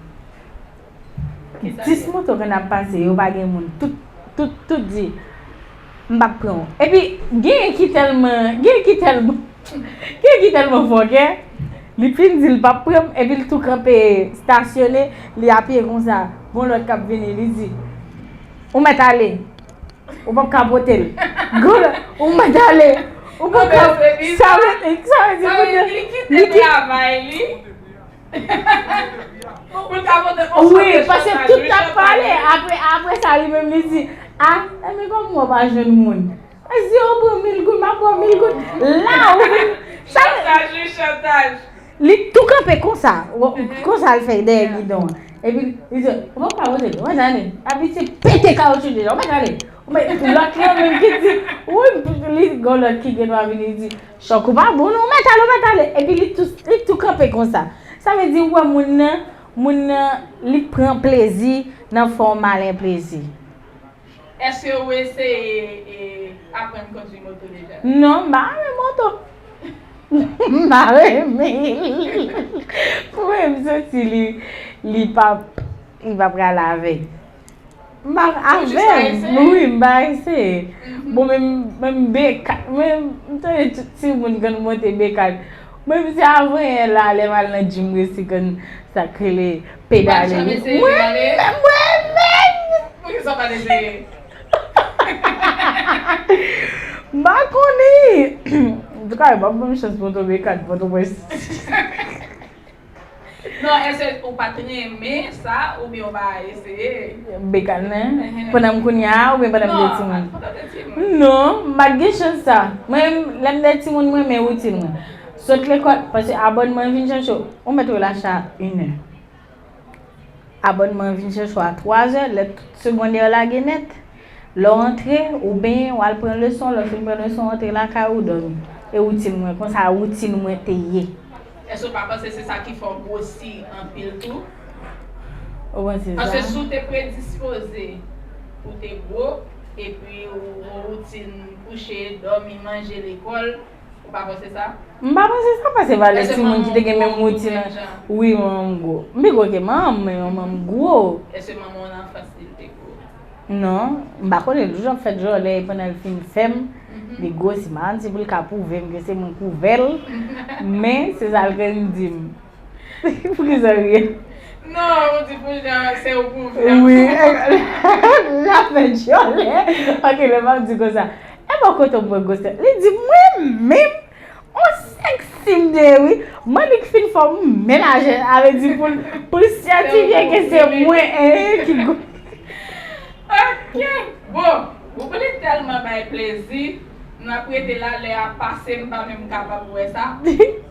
Dis moto konn ap pase, yo pa gen moun. Tout, tout, tout di, m p ap pran w. Epi, genyen ki tèlman, genyen ki tèlman, genyen ki tèlman fòkè, li fin di l p ap pran m, epi l tou kanpe, stasyone, li apiye konsa. Gon lòt k ap vini, li di, ou mèt ale. Ou p ap ka pote l. Gon lòt, ou mèt ale. Ou p ap ka, sa vle, sa vle di, li kite travay li. Wi, paske tout t ap pale, apre, apre sa, li menm li di, a, enben kòman w pa jwenn moun? Mwen di, yo pran mil goud, m ap ba w mil goud. La, ou vin, chantaj, wi, chantaj. Li tou kanpe konsa, konsa l fè dèyè gidon an. Epi, li di, ou p ap ka pote l, ou mèt ale. Abitye pete kawotchou deja, ou mèt ale. Ou mèt, lòt lan menm ki di, wi, li, gon lòt ki gen dwa vini, li di, chòk ou pa bon non, ou mèt ale, ou mèt ale. Epi li tou, li tou kanpe konsa. Sa vle di ou wè moun nan, moun nan li pran plezi nan fè w malen plezi. Èske ou eseye e, aprann kondwi moto deja? Non, m pa renmen moto. M pa renmen l. Pou mwen, m santi li, li p ap, li p ap prale avèk. M pa avè m, wi, m pa eseye. Bon, men, men beka, men, m tande tout timoun konn monte beka. Menm si avan yè la, lè m al nan gym, m resi konn sa k rele pedale. Mwen menm, mwen menm! Poukisa w pa t eseye? M pa konnen. Antouka, yo p ap ban m chans pou m tonbe kat Pòtoprens. Non, èske ou pa t renmen sa, oubyen ou pa eseye? Bekal, men. Pandan m kounye a, oubyen pandan m te timoun? Non, pandan te timoun. Non, m pa t gen chans sa. Mwen, lè m te timoun, mwen renmen woutin mwen. Sot lekòl, paske abònman vin chèche w, ou mèt relache a inè. Abònman vin chèche w a twazè, lè tout segondè lage nèt. Lè w antre, ou benyen, w al pran leson, lè w fin pran leson, w antre lakay ou, w dòmi. E woutin mwen, konsa woutin mwen te ye. Èske w pa panse se sa ki fè w gwosi anpil tou? Ou panse sa? Paske si w te predispoze pou w te gwo, epi ou gen yon woutin kouche, dòmi, manje, lekòl, ou pa panse sa? M pa panse sa, paske valè timoun ki te gen menm woutin an. Wi, manman m gwo. M pi gwo ke manman m, men manman m gwo. Èske manman w nan anfans li te gwo? Non, m pa konnen, li toujou ap fè djòlè pandan l fin fè m. Li gwosi, m pa konn si pou l ka pwouve m ke se mwen k ouvè l, men se sa l konn di m. Poukisa w ri? Non, ou di pou jan se ou k ouvè m. Wi, l ap fè djòlè. Ok, lè m ap di konsa, e bò kote w pran gwosè? Li di, mwen menm, on sèksi m te ye, wi. Mwen li k fin fè m menaje, sa vle di pou l, pou l sètifye ke se mwen, en, ki gwo. Ok, bon, Bouboulin tèlman bay plezi, n ap rete la, lè a pase, m pa menm kapab wè sa.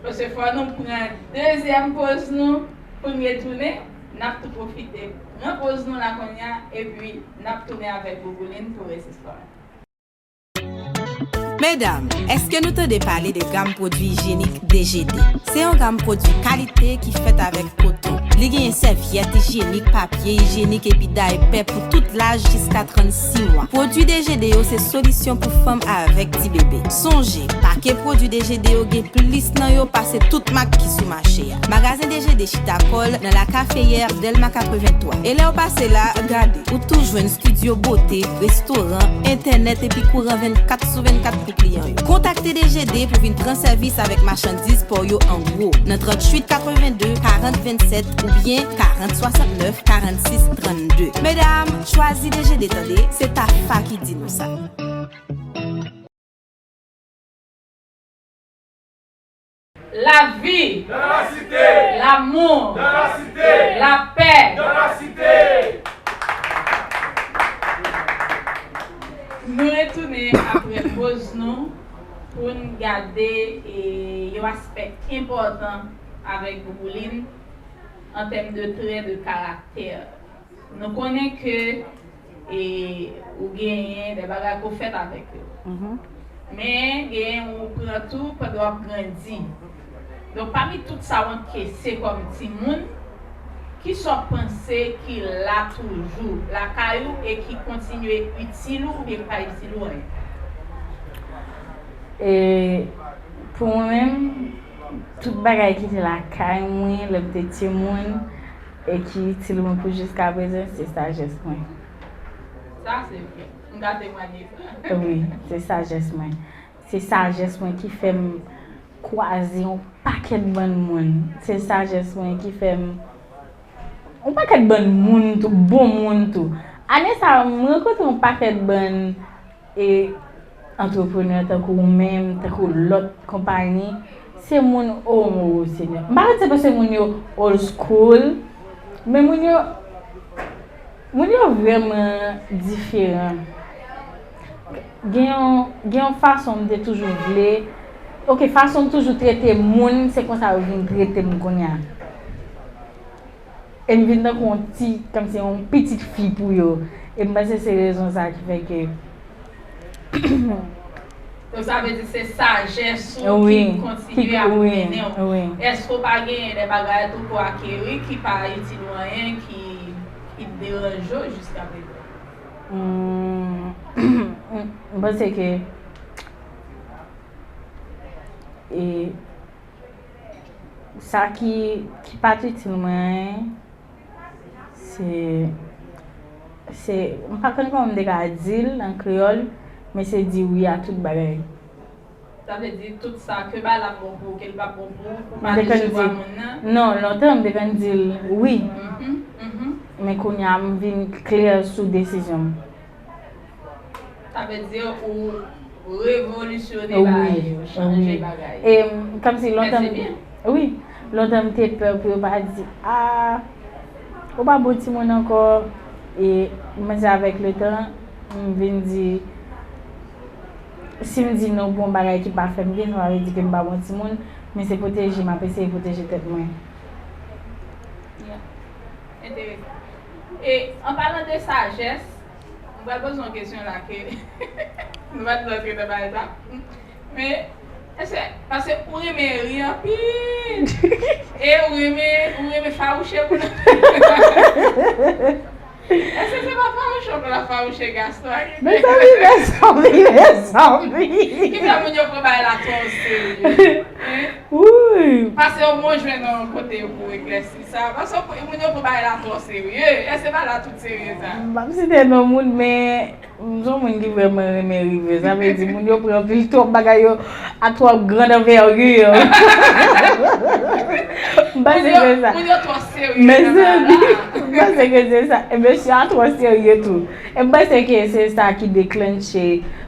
Paske fò nou pran dezyèm poz nou, pou n retounen, n ap tou pwofite pran poz nou la kounye a, epi n ap tounen avèk Bouboulin pou rès istwa a. Medam, èske nou tande pale de gam pwodui ijyenik D G D? Se yon gam pwodui kalite ki fèt avèk koton. Li genyen sèvyèt ijyenik, papye ijyenik epi daypè pou tout laj jiska trannsis mwa. Pwodui D G D yo se solisyon pou fanm avèk ti bebe. Sonje, pake pwodui D G D yo gen plis nan yo pase tout mak ki sou mache a. Magazen D G D chita kò l nan La Caféyère, Dèlma katrevenntwa. E lè w pase la, gade, ou tou jwenn estidyo bote, restoran, entènèt epi kouran vennkat sou vennkat pou kliyan yo. Kontakte D G D pou vin pran sèvis avèk machandiz pa w yo an gwo nan tranntuit katrevenndde karant vennsèt oubyen karant swasannnèf karannsis trannde. Medam, chwazi D G D tande, se Tafa ki di nou sa. Lavi! Dans la cité! L'amour! Dans la cité! La paix! Dans la cité! Nou retounen apre poz nou pou n gade e, yon aspè enpòtan avèk Bouboulin an tèm de trè de karaktè. Nou konnen ke e, ou genyen de bagay ke w fèt avèk yo. Men genyen ou pran tou pandan w ap grandi. Donk, pami tout sa w ankyese kòm timoun, kisa w panse ki la toujou lakay ou e ki kontinye itil ou oubyen ki pa itil ou anyen? E pou mwen menm, tout bagay ki te lakay mwen lè m te timoun e ki itil mwen pou jiskaprezan, se sajès mwen. Sa se vre. M ka temwanye sa. Wi, se sajès mwen. Se sajès mwen ki fè m kwaze yon pakèt bann moun. Se sajès mwen ki fè m yon pakèt bann moun tou, bon moun tou. Ane sa a, m rankontre yon pakèt bann e antreprenè tankou ou menm, tankou lòt konpayi, se moun, o Senyè. M pa konn se paske moun yo old school, men moun yo, moun yo vrèman diferan. Gen yon, gen yon fason m te toujou vle, ok, fason m toujou trete moun, se konsa yo vin trete m kounye a. E m vin tankou yon ti, kòmsi yon pitit fi pou yo. E m panse se rezon sa ki fè ke. Donk, sa vle di se sajès ou ki kontinye ap mennen w. Èske w pa genyen de bagay tou ke w akeri ki pa itil ou anyen, ki, ki deranje w jiskaprezan? M panse ke e, Sa ki, ki pa t itil mwen anyen, se, se, m pa konn kòman m te ka di l an kreyòl, men se di wi a tout bagay. Sa vle di tout sa, ke bagay la bon pou ou, ke l pa bon pou ou, pou pa desevwa moun nan? Non, lontan m te konn di l wi. Men kounye a m vin klè sou desizyon m. Sa vle di ou revolisyone bagay yo, chanje bagay yo. E m, kòmsi lontan m, wi, Lontan m te pè pou yo pa di, a, ou pa bon timoun ankò. E, men se avèk letan, m vin di, si m di non pou yon bagay ki pa fè m byen, sa pa vle di ke m pa bon timoun, men se pwoteje, m ap eseye pwoteje tèt mwen. Yeah. Enteresan. E, an palan de sajès, mwen pral poze yon kesyon la ke nou pa t antre nan bagay sa. Men, èske, paske ou renmen ri anpil, e ou renmen, ou renmen fawouche moun. Èske se pa fawouche ou konn ap fawouche Gaston ak Mezanmi, mezanmi, mezanmi. Ki fè moun yo pran bagay la twò serye? Hein? Wouyy. Pase yo mwen jwenn yon kote pou eklèsi sa. Paske moun yo pran bagay la twò serye. Èske bagay la tout serye sa? M p ap site non moun, men m se yon moun ki vrèman renmen ri vre. Sa vle di, moun yo pran anpil twòp bagay yo a twòp grand anvègir. M panse se sa. Moun yo twò serye. Mezanmi, m panse ke se sa. E mesye a twò serye tou. E m panse ke se sa ki deklanche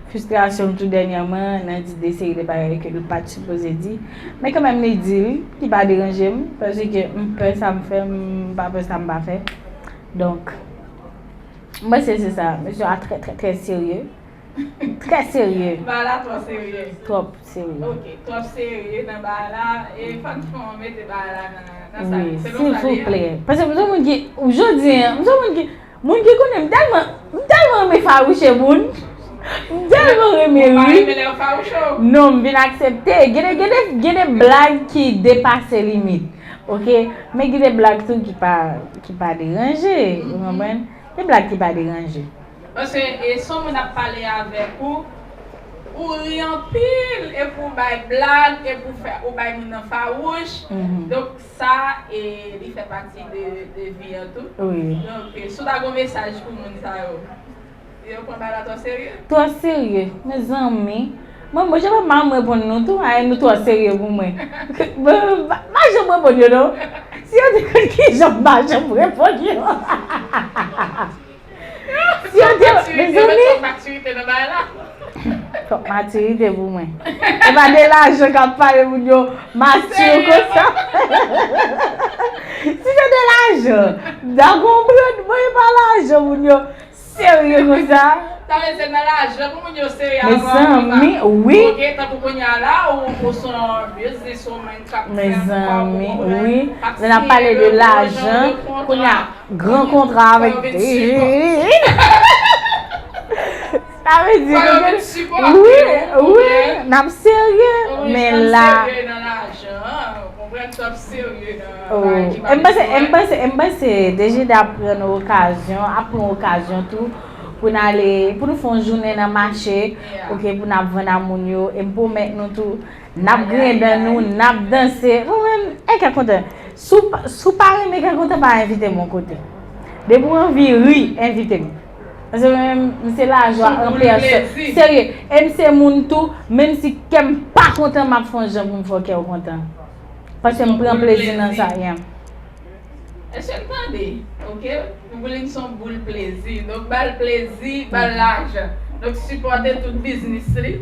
fristrasyon m tou dènyèman nan di de seri de bagay ke l pa t sipoze di. Men kanmenm li di l, ki pa deranje m, paske m pè sa m fè, m pa pè sa m pa fè. Donk, m panse se sa. Mesye a trè, trè, trè serye. Trè serye. Bagay la twò serye. Twòp serye. Ok, twòp serye nan bagay la. E fò n fè w mete bagay la nan, nan sa. Wi, silvouplè. Paske m se yon moun ki, jodi a, m se yon moun ki, moun ki konnen m tèlman, m tèlman renmen fawouche moun. M tèlman renmen ri. Non, m vin aksepte. Gen de, gen de, gen de blag ki depase limit. Ok? Men gen de blag tou ki pa, ki pa deranje. Ou konprann? Gen blag ki pa deranje. Paske e si yon moun ap pale avèk ou, ou ri anpil, epi ou bay blag, epi ou fè, ou bay moun nan fawouch. Donk sa, e, li fè pati de, de vi an tou. Donk, e, si w ta gen yon mesaj pou moun sa yo, yo pran bagay la twò serye? Twò serye, mezanmi. Mwen, mwen, jan m ap reponn nou tou, ay, nou twò serye pou mwen. Mwen, m pa, m pa janm reponn yo, non. Si yo te konn kijan m pa janm reponn yo. Si yo te, mezanmi. Twòp matirite pou mwen. E pa de lajan k ap pale moun yo matir konsa. Si se de lajan, m ta konprann, men e pa lajan moun yo serye konsa. Sa vle di se nan lajan pou moun yo serye avan yo pa. Mezanmi, wi. Ok, tankou kounye a la, ou, ou se yon businesswoman k ap fè ankò, ou konprann, k ap siyen de gwo jan de kontra. Gran kontra avèk Dejin. Sa vle di nou gen, wi, wi, n ap serye, men la. E m panse, e m panse, e m panse Dejin ap pran okazyon, ap pran okazyon tou pou n ale, pou nou fè yon jounen nan mache, ok, pou n ap vann a moun yo, e m pwomèt nou tou, n ap griyen dan nou, n ap danse. Mwen menm, e kè kontan. Si w pa, si w pa renmen kè kontan, pa envite m yon kote. Depi w anvi ri, envite m. Paske mwen menm, m se lajwa an pèsòn. Serye. E m se moun tou, menm si kè m pa kontan, m ap fè yon jan pou m fè kè w kontan. Paske m pran plezi nan sa, yeah. Èske n tande? Ok? Bouboulin se yon boul plezi. Donk, ba l plezi, ba l lajan. Donk, sipòte tout biznis li.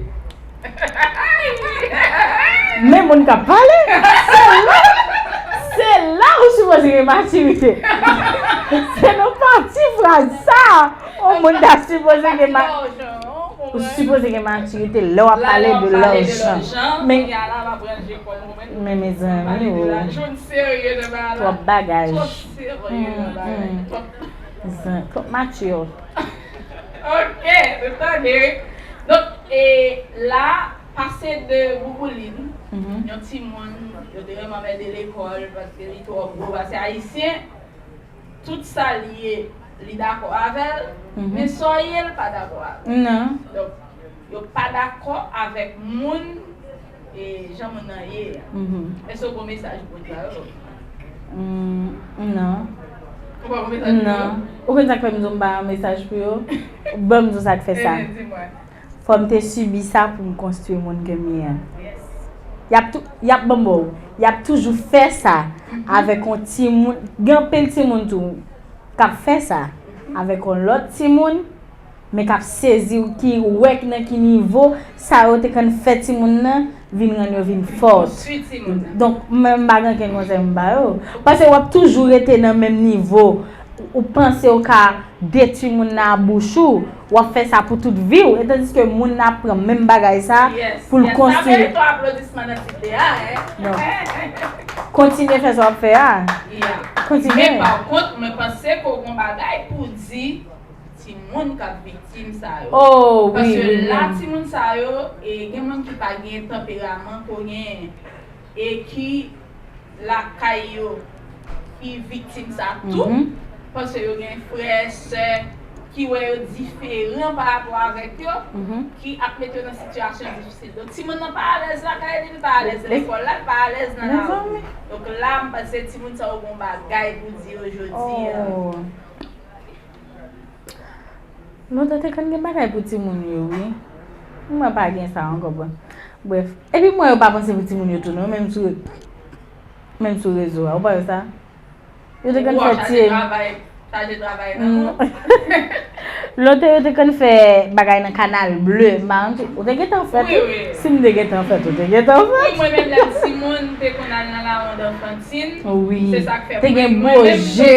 Men moun k ap pale, se la, se la ou sipoze gen matirite. Se nan pati fraz sa, yon moun ta sipoze gen ma-, ou sipoze gen matirite lè w ap pale de lajan. Men, men mezanmi, oh. Twòp bagay. Twòp matir. Ok, nou tande. Donk, e, la, pase de Bouboulin, yon timoun, yo te renmen anmède lekòl paske li twò gwo, paske ayisyen, tout sa l ye, li dakò avè l, men sa w ye, l pa dakò avè l. Non. Donk, yo pa dakò avèk moun, e, jan moun nan ye a. Èske w gen yon mesaj pou moun sa yo? Non. Ou pa gen mesaj pou yo? Non. Ou konn sa k fè m di w m pa gen mesaj pou yo? Ban m di w sa k fè sa. Fò m te sibi sa pou m konstwi moun ke m ye a. Y ap tou, y ap ban m ba w. Y ap toujou fè sa avèk yon timoun. Gen anpil timoun tou k ap fè sa avèk yon lòt timoun, men k ap sezi w, ki wè nan ki nivo sa yo te konn fè timoun nan, vin rann yo vin fò. Donk, mwen m pa gen okenn konsèy m ba yo. Paske w ap toujou rete nan menm nivo. Ou panse w ka detwi moun nan a bouch ou, w ap fè sa pou tout vi w. E tandiske moun nan ap pran menm bagay sa pou l konstwi. Sa merite yon aplodisman nan ti de a, hein? Non. Kontinye fè sa w ap fè a. Kontinye. Men pa kont, mwen panse ke w gon bagay pou w di timoun k ap viktim sa yo. Oh, wi, wi, wi. Paske la, timoun sa yo, e, gen moun ki pa gen tanperaman ke w genyen, e ki lakay yo, ki viktim sa tou, paske yo gen frè, sè, ki wè yo diferan pa rapò avèk yo, ki ap mete yo nan sitiyasyon difisil. Donk, timoun nan pa alèz lakay li, li pa alèz lekòl la, li pa alèz nan lari. Donk, la, m panse timoun sa yo gon bagay pou di yo jodi a. Lontan te konn gen bagay pou timoun yo, wi. Mwen pa gen sa ankò, bon. Brèf. Epi mwen yo pa panse pou timoun yo tou, non, menm sou, menm sou rezo a. Ou pa wè sa? Yo te konn fè ti. Chaje travay, chaje travay nan nou. Lontan yo te konn fè bagay nan Kanal Ble. M pa konn si ou te gentan fèt, wi. Si m te gentan fèt, ou te gentan fèt. Wi, mwen menm lè m timoun, m te konn al nan lawond anfantin. Wi. Se sa k fè mwen menm m te oblije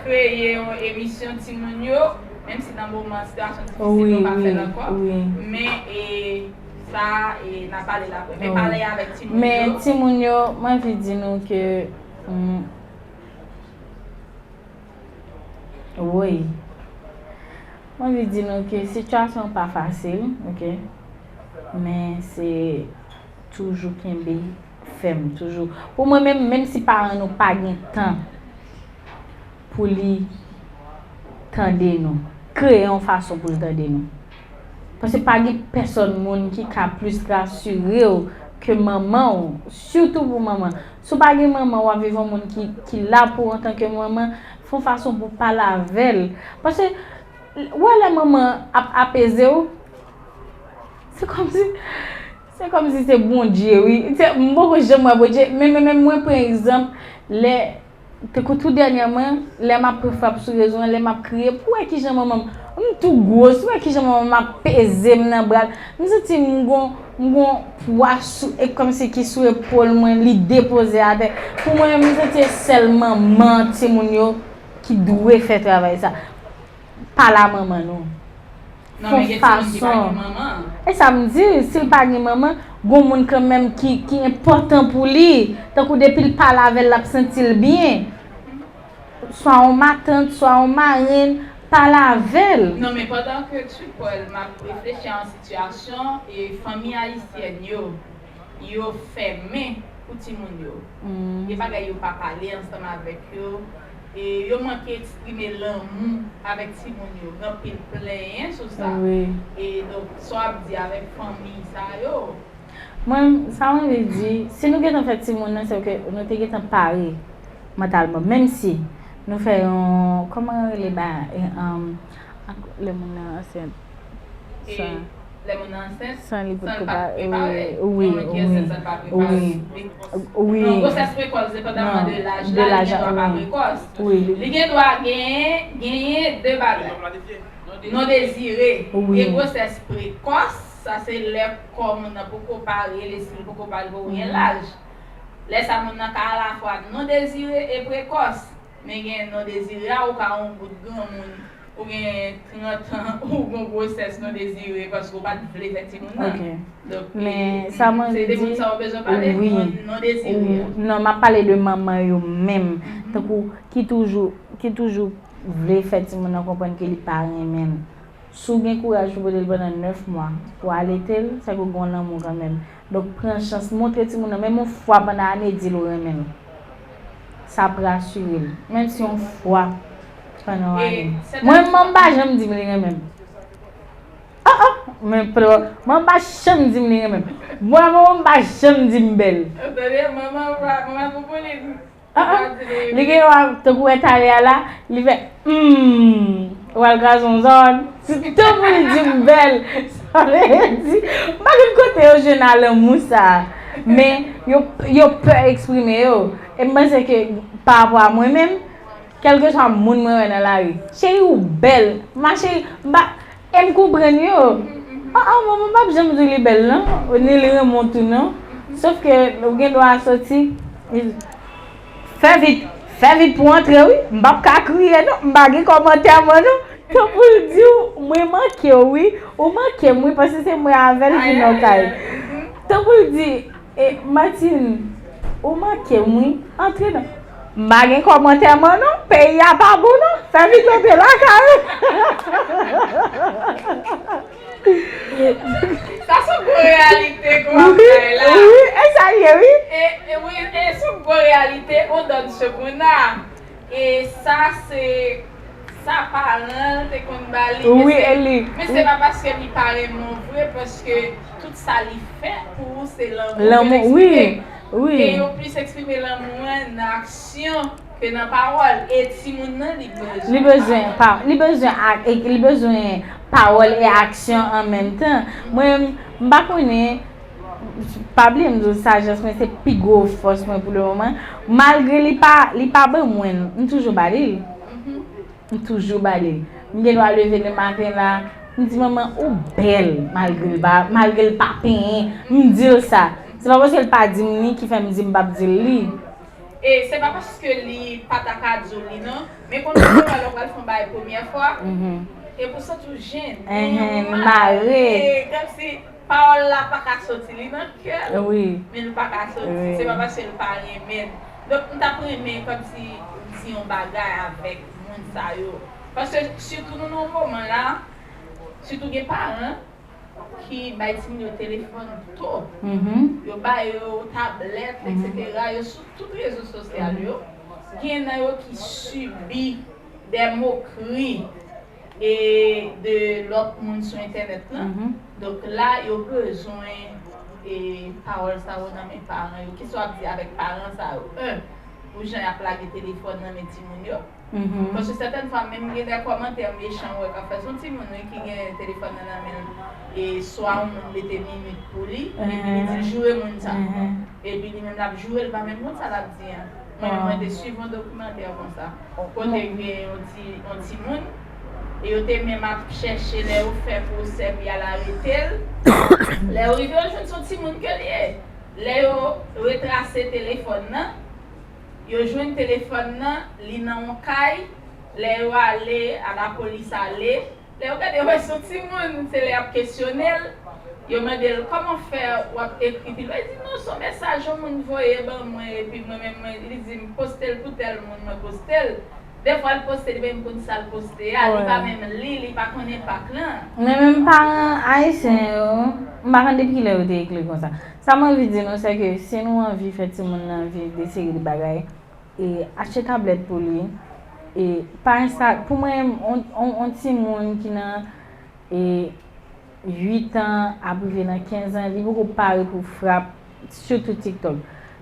kreye yon emisyon timoun yo. Menm si nan moman sitiyasyon difisil, nou pa fè l ankò. Men, e, sa, e, n a pale l apre. Men pale avèk timoun yo. Men timoun yo, mwen anvi di nou ke, mm, woy. Mwen anvi di nou ke sitiyasyon pa fasil, oke? Men se toujou kenbe fèm, toujou. Pou mwen menm, menm si paran nou pa gen tan pou li tande nou, kreye yon fason pou l tande nou. Paske pa gen pèsòn moun ki ka plis rasire w ke manman w, sitou pou manman. Si w pa gen manman, w ap viv yon moun ki, ki la pou w antanke manman, fè yon fason pou w pale avè l. Paske, w wè lè manman ap apeze w, se kòmsi, se kòmsi se Bondye, wi. Se, m poko janm wè Bondye, men, men, men mwen pran egzanp, lè, tankou tou dènyèman, lè m ap pran frap sou rezo a, lè m ap kriye, pou wè kijan manman m, m tou gwo, si w wè kijan manman m ap peze m nan bra l, m santi m gon, m gon pwa sou, e kòmsi ki sou epòl mwen, li depoze atè. Pou mwen, m santi se sèl manman timoun yo ki dwe fè travay sa. Pale a manman nou. Fè yon fason. E sa m di, si l pa gen manman, gon moun kanmenm ki, ki enpòtan pou li. Tankou depi l pale avè l, l ap santi l byen. Swa yon matant, swa yon marenn, pale avè l. Non, men pandan ke tu pale, m ap reflechi a yon sitiyasyon, e fanmi ayisyèn yo, yo fèmen pou timoun yo. Gen bagay yo pa pale ansanm avèk yo. E yo manke eksprime lanmou avèk timoun yo. Gen anpil plenyen sou sa. E donk, sa w ap di avèk fanmi sa yo? Mwen, sa mwen vle di, si nou gentan fè timoun nan, se ke nou te gentan pare mantalman. Menm si nou fè yon, kòman yo rele ba, e, um, lè moun nan ansent, san, lè moun nan ansent, san li potko pare. Wi, wi, wi. Non, gwosès prekòs, depandaman de laj la, li gen dwa pa prekòs. Li gen dwa genyen, genyen de bagay. Non dezire. Gen gwosès prekòs, sa se lè kò moun nan poko pare, lespri l poko pare, poko gen laj. Lè sa moun nan ka alafwa non dezire e prekòs. Men gen non dezire a, ou ka yon bout granmoun, ou gen trant an, ou gon gwosès non dezire paske ou pa t vle fè timoun nan. Donk, men sa mwen di, se de moun sa ou bezwen pale, wi, non dezire a. Non, m ap pale de manman yo menm. Tankou ki toujou, ki toujou vle fè timoun nan konprann ke li pa renmen l. Si w gen kouraj pou pote l pandan nèf mwa, pou alete l, sa ke w gen yon lanmou kanmenm. Donk, pran chans, montre timoun nan, menm yon fwa pandan ane, di l ou renmen l. Sa ap rasire l. Menm si yon fwa pandan yon ane. Mwen, manman m pa janm di m li renmen m. Ah, ah! Men, manman m pa janm di m li renmen m. Mwen, manman m pa janm di m bèl. Tande, manman, manman pou pou li. Ah, ah. Li gen yon, tankou wè talè a la, li fè, hmm, ou al kraze yon zòn. Tankou li di m bèl. Sa vle di, m pa konn kote yo jwenn a lanmou sa. Men, yo, yo pè eksprime yo. E m panse ke, pa rapò a mwen menm, kèlkeswa moun mwen wè nan lari, cheri, ou bèl. Ma chérie, m pa, e m konprann yo. Ah, ah, manman p ap janm di w li bèl, non. Ni li renmen w tou, non. Sof ke ou gen dwa soti, fè vit, fè vit pou antre wi. M p ap ka kriye non, m pa gen kòmantè mwen non. Tankou l di w, mwen manke w wi. Ou manke m wi, paske se mwen avè l ki nan kay. Tankou l di, e, Martine, ou manke m wi. Antre non. M pa gen kòmantè mwen non. Peyi a pa bon non. Fè vit antre lakay ou. Sa se yon gwo reyalite k w ap bay la. Wi, e sa l ye, wi. E, e, wi, e se yon gwo reyalite, on dòt segonda. E sa se sa paran l te konn ba li. Wi, e li. Men se pa paske li pa renmen w vre, paske tout sa li fè pou ou se lanmou ke l eksprime. Wi, wi. E yo plis eksprime lanmou an nan aksyon ke nan pawòl. E timoun nan li bezwen. Li bezwen pa, li bezwen ak, e li bezwen pawòl e aksyon an menm tan. Mwen, m pa konnen, pa bliye m di w sajès mwen se pi gwo fòs mwen pou le moman. Malgre li pa, li pa ban mwen l, m toujou ba li l. M toujou ba li l. M gen dwa leve nan maten la, m di manman ou bèl malgre l pa, malgre l pa penyen, m di l sa. Se pa paske l pa di m li ki fè m di m p ap di l li. E se pa paske li pa ta ka di w li non, men konn ou wè lè w pral fè yon bagay premyè fwa, e pou santi w jennen, ou mare, kòmsi pawòl la pa ka soti, li nan kè l, men li pa ka soti, se pa paske l pa renmen l. Donk, m t ap renmen kòmsi ou di yon bagay avèk moun sa yo. Paske sitou nou nan yon moman la, sitou gen paran, ki bay timoun yo telefòn to. Yo ba yo tablèt, etsetera. Yo sou tout rezo sosyal yo. Gen nan yo ki sibi dè mokri e de lòt moun sou entènèt lan. Donk la, yo bezwen e pawòl sa yo nan men paran yo. Kisa w ap di avèk paran sa yo? En, pou jan y ap lage telefòn nan men timoun yo. Paske sètèn fwa, menm gen de kòmantè mechan ou wè k ap fèt sou yon timoun wi ki gen telefòn nan nan men l, e swa yon moun mete minit pou li, epi li di l joure moun sa. Epi li menm l ap joure l, pa menm konn sa l ap di an. Mwen menm mwen te swiv yon dokimantè konsa, kote gen yon ti, yon timoun, e yo te menm ap chèche lè yo fè pwosè pou y al arete l. Lè yo rive, yo jwenn se yon timoun ke l ye. Lè yo retrase telefòn nan, yo jwenn telefòn nan, li nan yon kay, lè yo ale, a lapolis ale, lè yo gade yo wè se yon timoun, se lè y ap kesyone l, yo mande l kòman fè w ap ekri pi lwen, li di non, se yon mesaj yon moun voye ban mwen, epi mwen menm mwen, li di m poste l pou tèl moun, mwen poste l. Defwa l poste, li pa menm konn sa l poste a, li pa menm li, li pa konn enpak lan. Men menm paran ayisyen yo, m pa konn depi kilè yo te ekle konsa. Sa m anvi di nou, se ke si nou anvi fè timoun nan viv de seri de bagay, e achte tablèt pou li, e pa ensta-, pou mwen, on, on, on timoun ki nan, e uit an ap rive nan kenz an, li poko pare pou frap, sitou TikTok.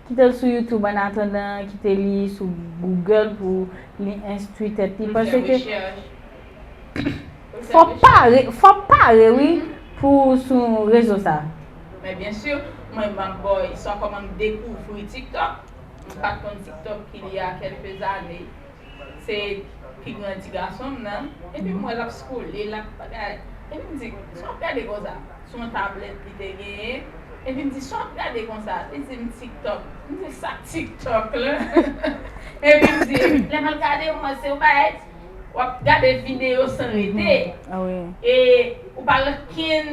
Kite l sou YouTube annatandan, kite li sou Google pou li enstwi tèt li. Paske fò pare, fò pare wi pou sou rezo sa. Men byen si, mwen m ap ba w istwa kòman m dekouvri TikTok. M pa t konn TikTok il y a quelques années. Se pi gran ti gason m nan. Epi m wè l ap scrolle, l ap bagay. Epi m di, sa w ap gade konsa? Se yon tablèt li te genyen. Epi m di, sa w ap gade konsa? Li di m TikTok. M di, sa TikTok la? Epi m di, lè m al gade, m wè se yon bagay, w ap gade videyo san rete. E ou pa gen okenn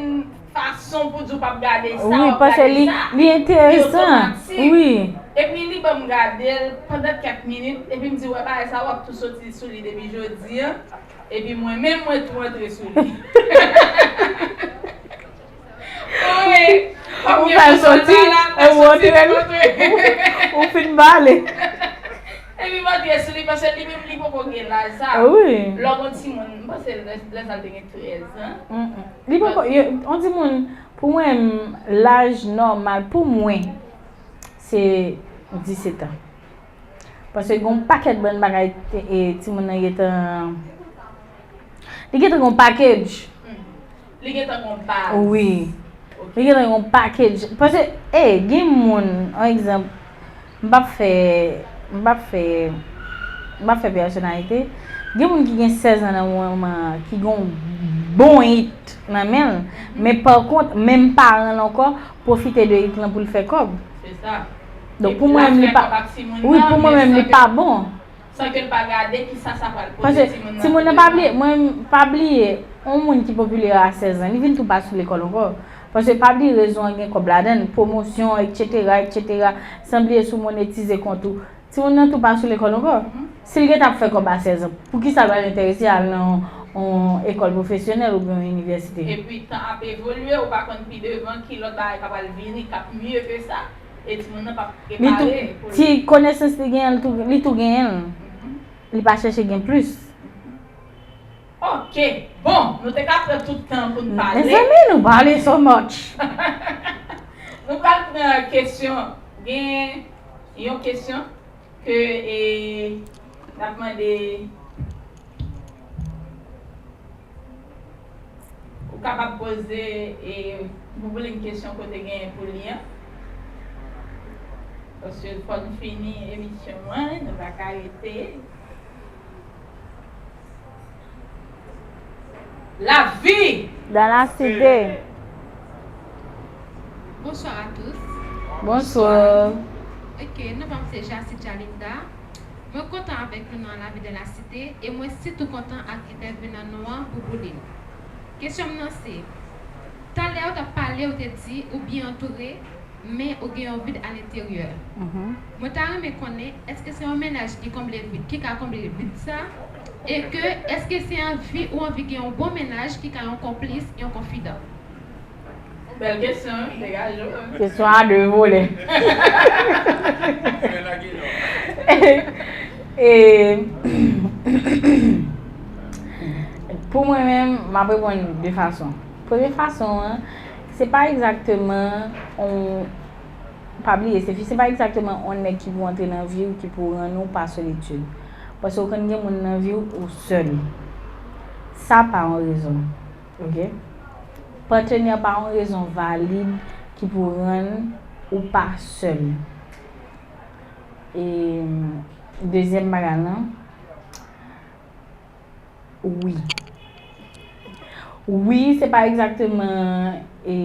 fason pou di w p ap gade sa, w ap gade sa. Wi, paske li, li enteresan. Wi. Epi li ban m gade l pandan kèk minit, epi m di, wè bagay sa, w ap tou soti sou li depi jodi a. Epi mwen menm, mwen tou antre sou li. Ou fè l soti, epi w antre, ou fin bale. Epi m antre sou li, paske li menm, li poko gen laj sa. Wi. Lè w gon timoun, m panse lè, lè sa l te gen trèz an. Li poko, yon timoun, pou mwen, laj nòmal pou mwen, se disèt an. Paske gen yon pakèt bann bagay timoun nan gentan, li gentan gen yon package. Li gentan gen yon baz. Wi. Li gentan gen yon package. Paske, e, gen moun, yon egzanp, M p ap fè, m p ap fè, m p ap fè pèsonalite. Gen moun ki gen sèz an nan moman an, ki gen yon bon it nan men l. Men pa kont, menm paran l ankò pwofite de it lan pou l fè kòb. Se sa. Donk pou mwen menm li pa, wi, pou mwen menm li pa bon. San ke l pa gade kisa sa pral pote timoun nan. Paske timoun nan pa bliye, mwen pa bliye, yon moun ki popilè a sèz an, li vin tou pa sou lekòl ankò. Paske pa bliye rezon an gen kòb ladan l, pwomosyon, etsetera, etsetera, san bliye si w monetize kont ou. Timoun nan tou pa sou lekòl ankò. Si l gentan ap fè kòb a sèz an, poukisa l pral enterese al nan yon ekòl pwofesyonèl oubyen yon inivèsite? Epi tan ap evolye, ou pa konn pi devan ki lòt bagay k ap al vini k ap mye ke sa. E timoun nan p ap prepare pou l. Ti konesans li genyen, li tou, li tou genyen l. Li pa chèche gen plis. Ok. Bon, nou te ka pran tout tan pou n pale. Mezanmi, nou pale so much. Nou pral pran kesyon. Gen yon kesyon ke, e, n ap mande. Ou kapab poze, e, Bouboulin kesyon ke w te genyen pou li an. Paske fò n fini emisyon an, nou pa ka rete. La vie dans la cité. Bonsoir à tous. Bonsoir. Ok, non pa m se Jacy Jalinda. Mwen kontan avèk nou nan La vie dans la cité e mwen sitou kontan ak entèvenan nou an, Bouboulin. Kesyon m nan se, talè ou t ap pale, ou te di ou byen antoure, men ou gen yon vid alenteryè. Mwen ta renmen konnen, èske se yon mennaj ki konble vid, ki ka konble vid sa? E ke, èske se anvi ou anvi gen yon bon mennaj ki ka yon konplis, yon konfidan? Bèl kesyon, wi, degaje w. Kesyon a de volè. E, pou mwen menm, m ap reponn de fason. Premye fason an, se pa egzakteman on, pa bliye, se fi, se pa egzakteman on nèg ki pou antre nan vi w ki pou rann ou pa solitid. Paske ou konn gen moun nan vi w, ou sèl. Sa pa yon rezon, ok? Patenè pa yon rezon valid ki pou rann ou pa sèl. E dezyèm bagay lan, wi. Wi, se pa egzakteman, e,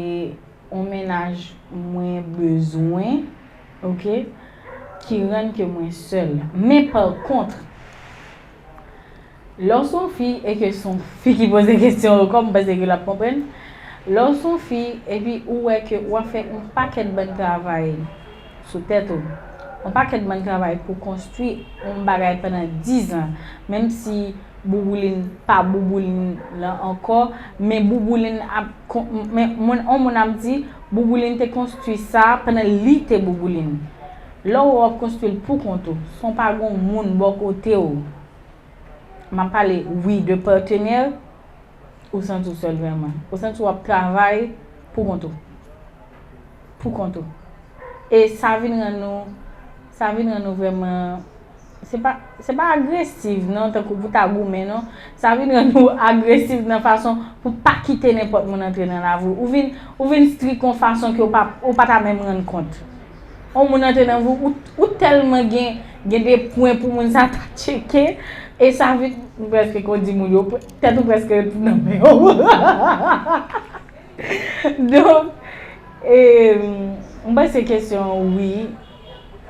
yon mennaj mwen bezwen, ok, ki rann ke mwen sèl. Men pa kont, lè w se yon fi e ke se yon fi ki poze kesyon ankò, m panse ke l ap konprann. Lè w se yon fi epi ou wè ke w ap fè yon pakèt bann travay sou tèt ou, yon pakèt bann travay pou konstwi yon bagay pandan diz an, menm si Bouboulin pa Bouboulin lan ankò, men Bouboulin ap kon-, men moun, yon moun ap di, Bouboulin te konstwi sa pandan li te Bouboulin. Lè w wè w ap konstwi l pou kont ou, san w pa gen yon moun bò kote w. M ap pale, wi, de patenè, ou santi w sèl vrèman. Ou santi w ap travay pou kont ou. Pou kont ou. E sa vin rann nou, sa vin rann nou vrèman, se pa, se pa agresiv, non, tankou pou ta goumen, non. Sa vin rann nou agresiv nan fason pou pa kite nenpòt moun antre nan lavi w. Ou vin, ou vin strik yon fason ke w pa, ou pa ta menm rann kont. Yon moun antre nan vi w, ou, ou tèlman gen, gen de pwen pou moun sa ta tcheke, e sa vin, m prèske ko di moun yo, tèt ou prèske ret nan men w. Donk, e, m panse kesyon an, wi,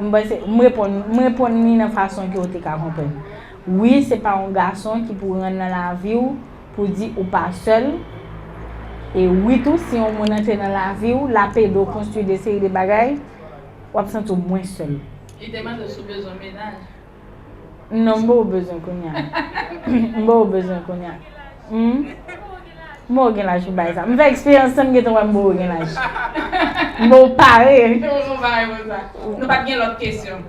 m panse, m reponn, m reponn li nan fason ke w te ka konprann. Wi, se pa yon gason ki pou rann nan lavi w pou di ou pa sèl. E wi tou, si yon moun antre nan lavi w, l ap ede w konstwi de seri de bagay, w ap santi w mwens sèl. Li te mande w si w bezwen mennaj. Non, m poko bezwen kounye a. M poko bezwen kounye a. Hmm? M poko gen laj pou bay sa. M fè eksperyans sa, m gentan wè m poko gen laj. M poko pare. M poko pare pou sa. Nou pa t gen lòt kesyon.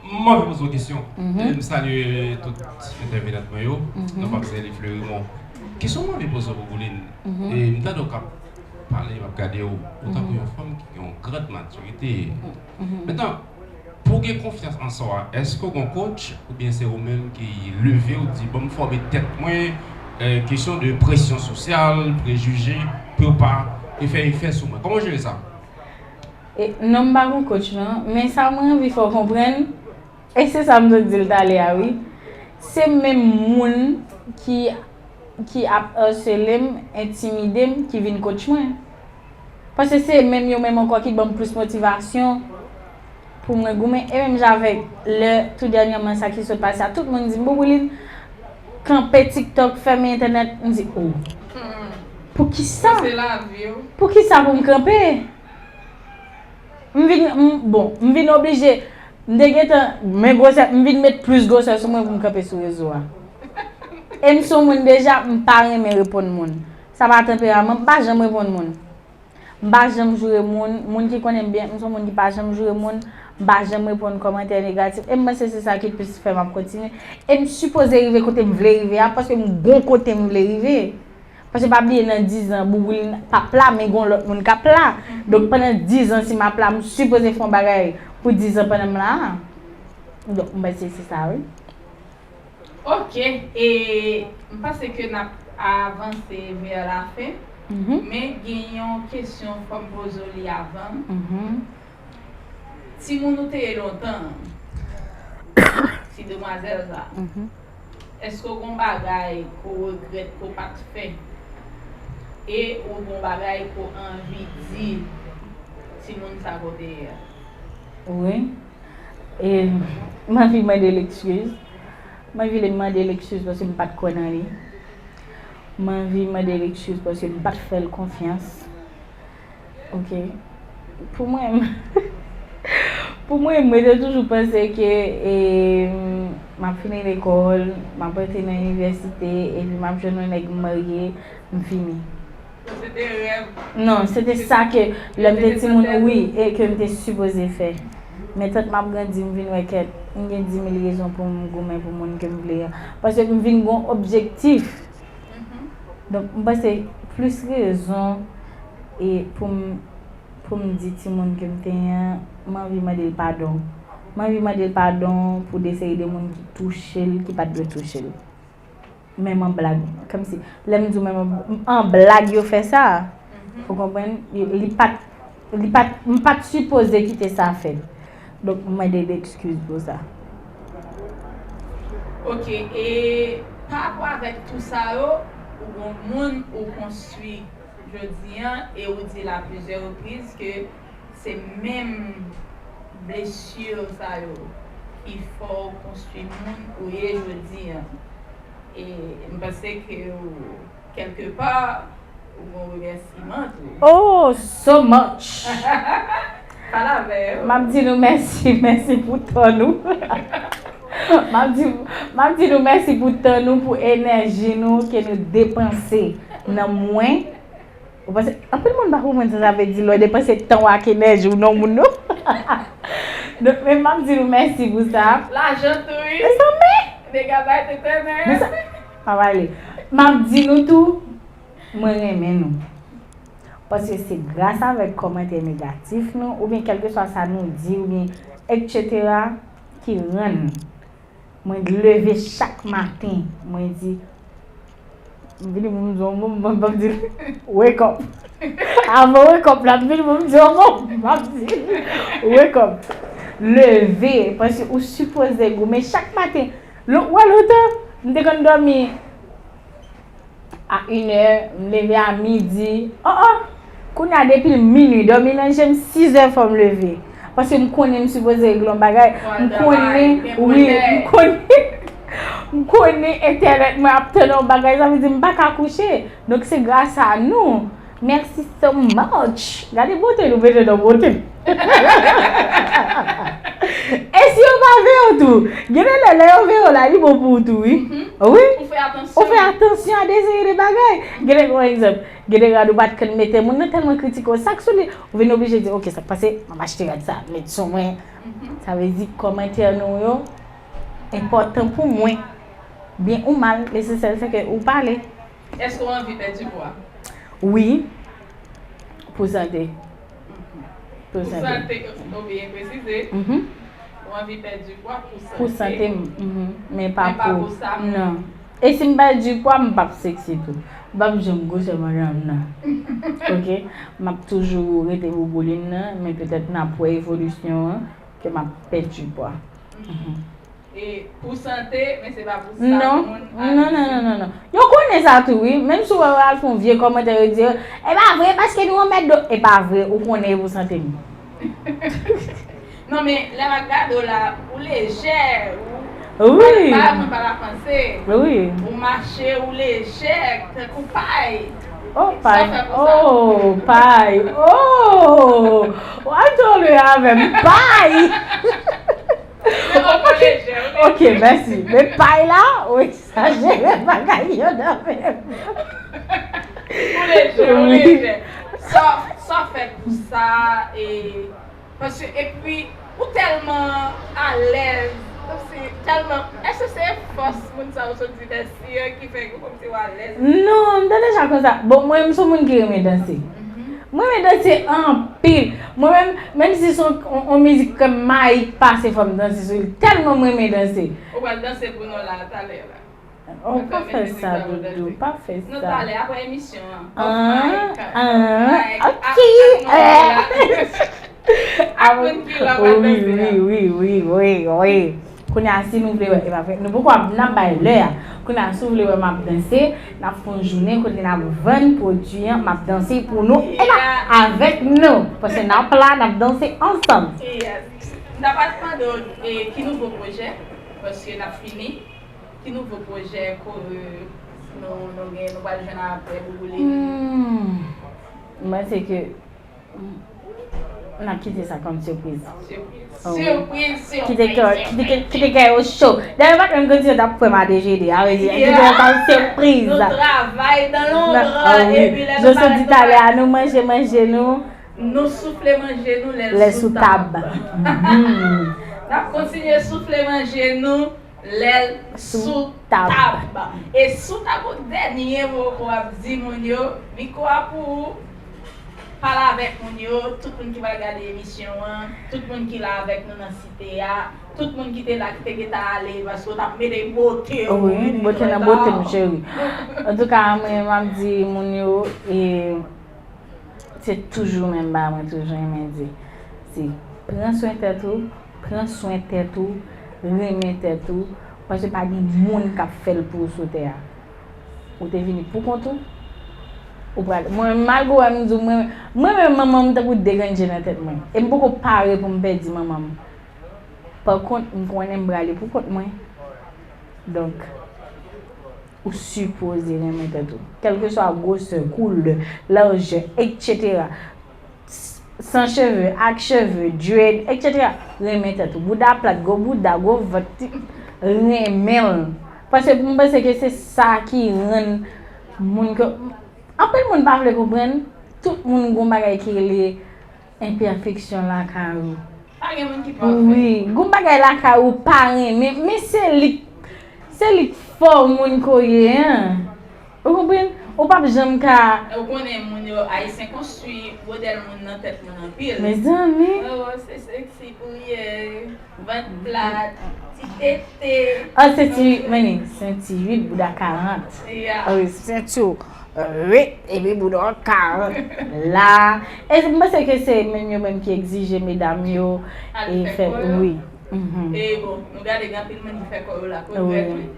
M anvi poze w kesyon. Mhm. E m salye tout entèvenant mwen yo. Mhm. Nan Pap Zeli Fleurimont. Kesyon m anvi poze w, Bouboulin. Mhm. E m tande w k ap pale, m ap gade w, ou tankou yon fanm ki gen yon grand matirite. Mhm. Mentnan, pou w gen konfyans an sa w a, èske w gen yon coach oubyen se ou menm ki leve w di, "Bon, m fòme tèt mwen, eh, kesyon de presyon sosyal, prejije, pou yo pa fè efè sou mwen"? Kòman w jere sa? E, non, m pa gen coach, non. Men sa mwen anvi fè w konprann, e se sa m sot di l talè a, wi. Se menm moun ki ki ap asele m, entimide m, ki vin coach mwen. Paske se menm yo menm ankò ki ban m plis motivasyon pou mwen goumen. E menm jan avèk lè tou dènyèman sa ki sot pase a, tout moun di m, "Boubouline, kanpe TikTok, fèmen entènèt." M di, "Oh, poukisa? Poukisa pou m kanpe?" M vin, m, bon, m vin oblije, m te gentan, men gwosè, m vin met plis gwosè sou mwen pou m kanpe sou rezo a. E m se yon moun deja, m pa renmen reponn moun. Sa pa tanperaman, m pa janm reponn moun. M pa janm joure moun, moun ki konnen m byen, m se yon moun ki pa janm joure moun, m pa janm reponn kòmantè negatif. E m panse se sa ki plis fè m ap kontinye. E m sipoze rive kote m vle rive a, paske m gon kote m vle rive. Paske pa bliye nan dizan, Bouboulin p ap la, men gon lòt moun k ap la. Donk, pandan dizan, si m ap la, m sipoze fè yon bagay pou dizan pandan m la a. Donk, m panse se sa, wi. Ok, e m panse ke n ap avanse vè la fen, men gen yon kesyon fò m poze w li avan. Timoun ou te ye lontan an, ti demwazèl sa, èske w gon bagay ke w regrèt ke w pa t fè? E ou gon bagay ke w anvi di timoun sa ke w te ye a? Wi. E m anvi mande l eskiz. M anvi mande l eskiz paske m pa t kwè nan li. M anvi mande l eskiz paske m pa t fè l konfyans. Ok. Pou mwen, pou mwen, mwen te toujou panse ke, e, m ap fini lekòl, m ap antre nan inivèsite, epi m ap jwenn yon nèg m marye, m fini. Se te rèv. Non, se te sa ke lè m te timoun, wi, e ke m te sipoze fè. Men tank m ap grandi, m vin wè kèt, m gen dimil rezon pou m goumen pou moun ke m vle an. Paske m vin gon objektif. Donk, m panse plis rezon e pou m, pou m di timoun ke m te ye an, m anvi mande l padon. M anvi mande l padon pou de seri de moun ki touche l, ki pa t dwe touche l. Menm an blag. Kòmsi, lè m di w menm an, an blag yo fè sa. Ou konprann? Li, li pa t, li pa t, m pa t sipoze kite sa fèt. Donk, m mande l eskiz pou sa. Ok, e pa rapò avèk tou sa yo, ou gon moun ou konstwi jodi an, e ou di l a plizyè repriz ke se menm blesi sa yo ki fè w konstwi moun ou ye jodi an. E m panse ke ou, kèlke pa, ou gon remèsiman tou. Oh, so much! Pale avè yo. M ap di nou mèsi, mèsi pou tan nou. M ap di, m ap di nou mèsi pou tan nou, pou enèji nou ke nou depanse nan mwen. Ou panse, anpil moun pa konprann sa sa vle di lè w depanse tan w ak enèji w nan moun, non. Donk, men m ap di nou mèsi pou sa. Lajan tou, wi. Mezanmi! Nèg a bay tete, men. Men sa, pa pale. M ap di nou tou, mwen renmen nou. Paske se gras avèk kòmantè negatif nou, oubyen kèlkeswa sa nou di, oubyen et cetera, ki rann mwen leve chak maten, mwen di, m vini pou m di yon mo, m p ap di l, wake up. Avan wake up la, m vini pou m di yon mo, m ap di l, wake up. Leve, paske ou sipoze goumen chak maten. Lon-, w wè lontan, m te konn dòmi a inè, m leve a midi. Oh, oh! Kounye a, depi l minui, dòmi nan je m, sizè fò m leve. Paske m konnen m sipoze regle yon bagay. M konnen, wi, m konnen, m konnen entènèt mwen ap tann yon bagay, sa vle di m pa ka kouche. Donk, se gras a nou. Merci so much. Gade bote nou mete nan bote. E si yo pa veye w tou? Gen de lè, lè yo veye w la, li bon pou ou tou, wi. Wi. Ou fè atansyon. Ou fè atansyon a de seri de bagay. Gen de, yon egzanp, gen de rad ou pa t konn mete, moun nan tèlman kritike w, sa k sou li, ou vin oblije di, "Ok, sa k pase, m ap achte rad sa, met sou mwen." Sa vle di, kòmantè nou yo enpòtan pou mwen. Byen ou mal, lesansyèl se ke ou pale. Èske w anvi pèdi pwa? Wi. Pou sante. Pou sante. Pou sante, ou byen presize. Ou anvi pèdi pwa pou sante. Pou sante m, men pa pou, non. E si m pèdi pwa, m p ap seksi tou. M p ap janm gwosè madanm nan. Ok? M ap toujou rete Bouboulin nan, men petèt n ap wè evolisyon an, ke m ap pèdi pwa. E pou sante, men se pa pou sa non, moun non, non, non, non, non. Yo konnen sa tou, wi. Menm si w wè yo al fè yon vye kòmantè, yo di, e pa vre, paske nou anmède yo. E pa vre, ou konnen e pou sante m. Non, men lè m ap gade w la, ou lejè, ou wi. Bagay mwen pa la panse. Wi. Ou mache, ou lejè, tankou pay. Oh, pay. Oh, pay. Oh! Ou ap jwe avè m, pay! Ok, mèsi. Men pay la, ou egzajere bagay yo nan men m. Ou lejè, ou lejè. Sa, sa fè pou sa, e, paske, epi, ou tèlman alèz, kòmsi, tèlman, èske se fòs moun sa yo sot di mèsi an ki fè ke kòmsi w alèz? Non, m te deja konsa. Bon, mwen, m se yon moun ki renmen danse. Mwen renmen danse anpil. Mwen menm, menm si se yon, yon, yon mizik ke Mayik pase, fò m danse sou li. Tèlman mwen renmen danse. Ou pral danse pou nou la, talè la. Oh, pa fè sa, Doudou, pa fè sa. Nou talè, apre emisyon an. Ah, ah, ok. Ak moun ki la pral danse la. Wi, wi, wi, wi, wi, wi. Kounye a, si nou vle wè, e pa vre, nou poko ap, n ap bay lè a. Kounye a, si w vle wè m ap danse, n ap fè yon jounen kote n ap vann pwodui an, m ap danse pou nou, e pa avèk nou. Paske n ap la, n ap danse ansanm. Yes. M ta pral mande w, e, ki nouvo pwojè, paske n ap fini. Ki nouvo pwojè ko-, e, nou, nou gen, nou pral jwenn apre Bouboulin? Hmm. Mwen, se ke N ap kite sa kòm sipriz. Sipriz. Oh, wi. Sipriz, sipriz, sipriz. Kite kè, kite, kite kè yo cho. Dayè, m pa t menm konn si yo t ap kwè m a D G D, a vrè di, kite yo kòm sipriz. Nou travay nan lonbra, epi lè nou parèt, nou pa. Yo sot di talè a, nou manje manje nou. Nou soufle manje nou lè l sou tab. N ap kontinye soufle manje nou. Lè l sou tab. E sou tab, ou dènye mo ke w ap di moun yo, mikwo a pou ou. Pale avèk moun yo, tout moun ki pral gade emisyon an, tout moun ki la avèk nou nan site a, tout moun ki te la, ki te gentan ale, paske w t ap mete bote w. Wi, bote nan bote m, cheri. Antouka, mwen, m ap di moun yo, e, Se toujou menm bagay mwen toujou renmen di. Se pran swen tèt ou, pran swen tèt ou, renmen tèt ou, paske pa gen moun k ap fè l pou ou sou tè a. Ou te vini pou kont ou, ou pral, mwen, malgre w wè m di w, mwen, mwen menm manman m tankou de grenn je nan tèt mwen. E m poko pare pou m pèdi manman m. Pa kont, m konnen m prale pou kont mwen. Donk, ou sipoze renmen tèt ou. Kèlkeswa gwosè, koulè, lajè, etsetera. S-, san cheve, ak cheve, dread, etsetera. Renmen tèt ou. Bouda plat, gwo bouda, gwo vant, ti, renmen l. Paske m panse ke se sa ki rann moun ke, anpil moun pa vle konprann, tout moun gon bagay ki rele enpèfeksyon lakay ou. Pa gen moun ki pafè. Wi, gon bagay lakay ou pa renmen, men se li, se li k fè w moun ke w ye an. Ou konprann? Ou p ap janm ka. Ou konnen moun yo, Ayisyen konstwi modèl moun nan tèt moun anpil. Mezanmi. Oh, se seksi pou ye, vant plat, ti tete. Ah, senti uit, men li, senti uit, bouda karant. Yeah. Ah wi, senti uit, epi bouda karant la. E m panse ke se menm yo menm ki egzije medam yo e fè, wi. Mhm. E bon, nou gade gen anpil moun ki fè kò yo la pou dwèt, wi.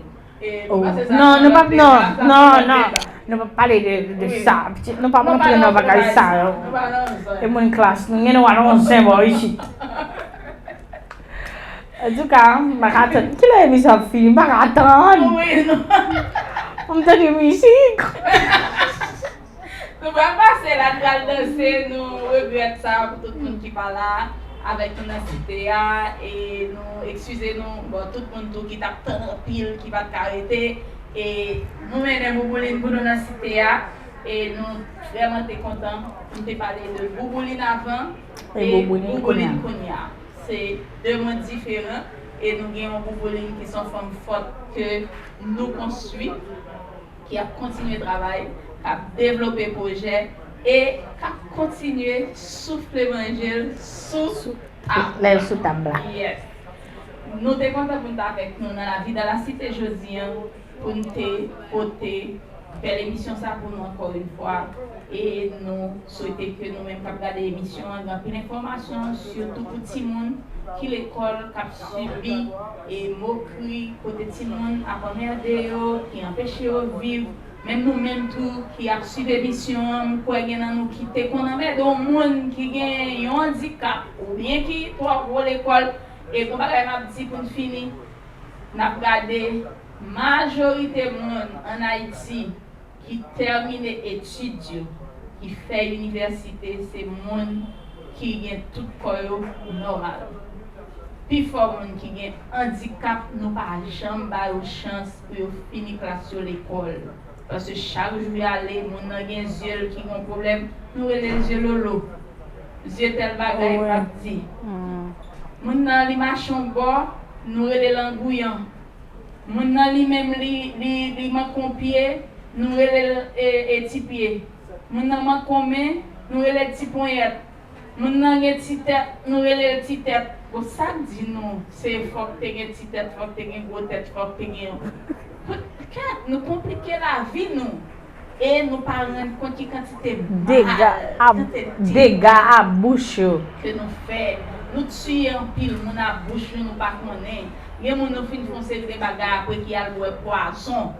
E nou pase sa nan lòt deba, sa nan lòt deba. Non, nou p ap, non, non, non. Nou p ap pale de, de sa. Pitit, nou p ap rantre nan bagay sa yo. Nou pa nan zòn. E moun klas, nou gen dwa nan yon zen bò isit. Antouka, m pa ka tann. Kilè emisyon ap fini? M pa ka tann. Wi, non. Pou m tande mizik. Nou pral pase la, nou pral danse, nou regrèt sa pou tout moun ki pa la avèk nou nan site a, e nou eskize nou, bon, tout moun tou ki t ap tann anpil, ki pa t ka rete, e nou mennen Bouboulin pou nou nan site a, e nou vrèman te kontan, nou te pale de Bouboulin avan, e Bouboulin kounye a. Se de mond diferan, e nou gen yon Bouboulin ki se yon fanm fòt ke nou konstwi, ki ap kontinye travay, k ap devlope pwojè e k ap kontinye soufle manje l sou tab. Lè l sou tab la. Yes. Nou te kontan pou n t avèk nou nan La Vie dans la Cité jodi a, pou n te pote Fè emisyon sa pou nou ankò yon fwa. E nou swete ke nou menm k ap gade emisyon an gen anpil enfòmasyon, sitou pou timoun ki lekòl, k ap sibi e mokri, kote timoun ap anmède yo, ki anpeche yo viv. Menm nou menm tou ki ap swiv emisyon an, m kwè gen nan nou ki te konn anmède yon moun ki gen yon andikap oubyen ki twò gwo lekòl. E gon bagay m ap di pou n fini, n ap gade majorite moun ann Ayiti ki tèmine etid yo, ki fè inivèsite, se moun ki gen tout kò yo nòmal. Pifò moun ki gen andikap, nou pa janm ba yo chans pou yo fini klas yo lekòl. Paske chak jou y ale, moun nan gen zye l ki gen pwoblèm, nou rele l zye lolo. Zye tèl bagay, m ap di. Moun nan li mache yon bò, nou rele l angouyan. Moun nan li menm li, li, li manke yon pye, nou rele l e, e ti pye. Moun nan manke yon men, nou rele l ti ponyèt. Moun nan gen ti tèt, nou rele l ti tèt. Bon, sa k di nou, se fòk te gen ti tèt, fòk te gen gwo tèt, fòk te gen. Kèt, nou konplike lavi nou. E nou pa rann kont ki kantite dega ap, dega ap bouch yo ke nou fè. Nou tiye anpil moun ap bouch nou, nou pa konnen. Gen moun nou fin fè yon seri de bagay apre ki al bwè pwazon.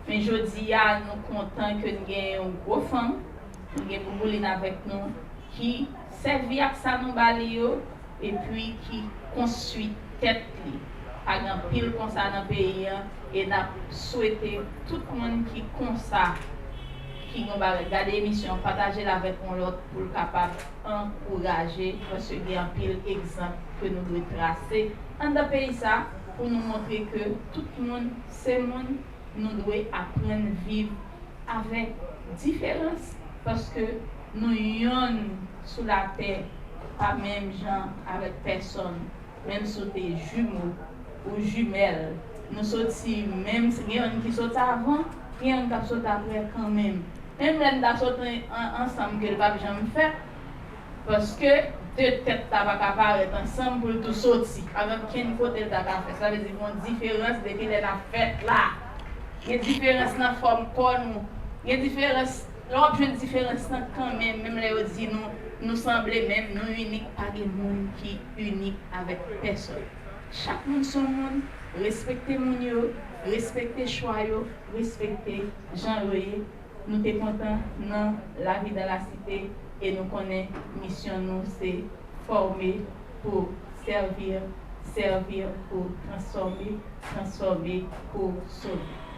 Men jodi a, nou kontan ke n gen yon gwo fanm, nou gen Boubouline avèk nou, ki sèvi ak sa nou ba li yo, epi ki konstwi tèt li. Pa gen anpil konsa nan peyi an, e n ap swete tout moun ki konsa, ki gen bagay, gade emisyon an, pataje l avèk yon lòt pou l kapab ankouraje, paske gen anpil egzanp ke nou dwe trase anndan peyi sa pou nou montre ke tout moun se moun, nou dwe aprann viv avèk diferans, paske nou yonn sou latè, pa menm jan avèk pèsonn. Menm si w te jimo ou jimèl, nou soti menm, gen yonn ki soti avan, gen yonn k ap soti apre kanmenm. Menm lè n ta soti an, ansanm, ke l p ap janm fèt, paske de tèt ta pa ka parèt ansanm pou l tou soti. Pa gen okenn kote l ta ka fèt. Sa vle di, gen yon diferans depi lè n ap fèt la. Gen diferans nan fòm kò nou. Gen diferans, lè w ap jwenn diferans lan kanmenm, menm lè yo di nou, nou sanble menm, nou inik, pa gen moun ki inik avèk pèsonn. Chak moun se yon moun, respekte moun yo, respekte chwa yo, respekte jan yo ye. Nou te kontan nan La Vie dans la Cité e nou konnen misyon nou se fòme pou sèvi, sèvi pou transfòme, transfòme pou sove.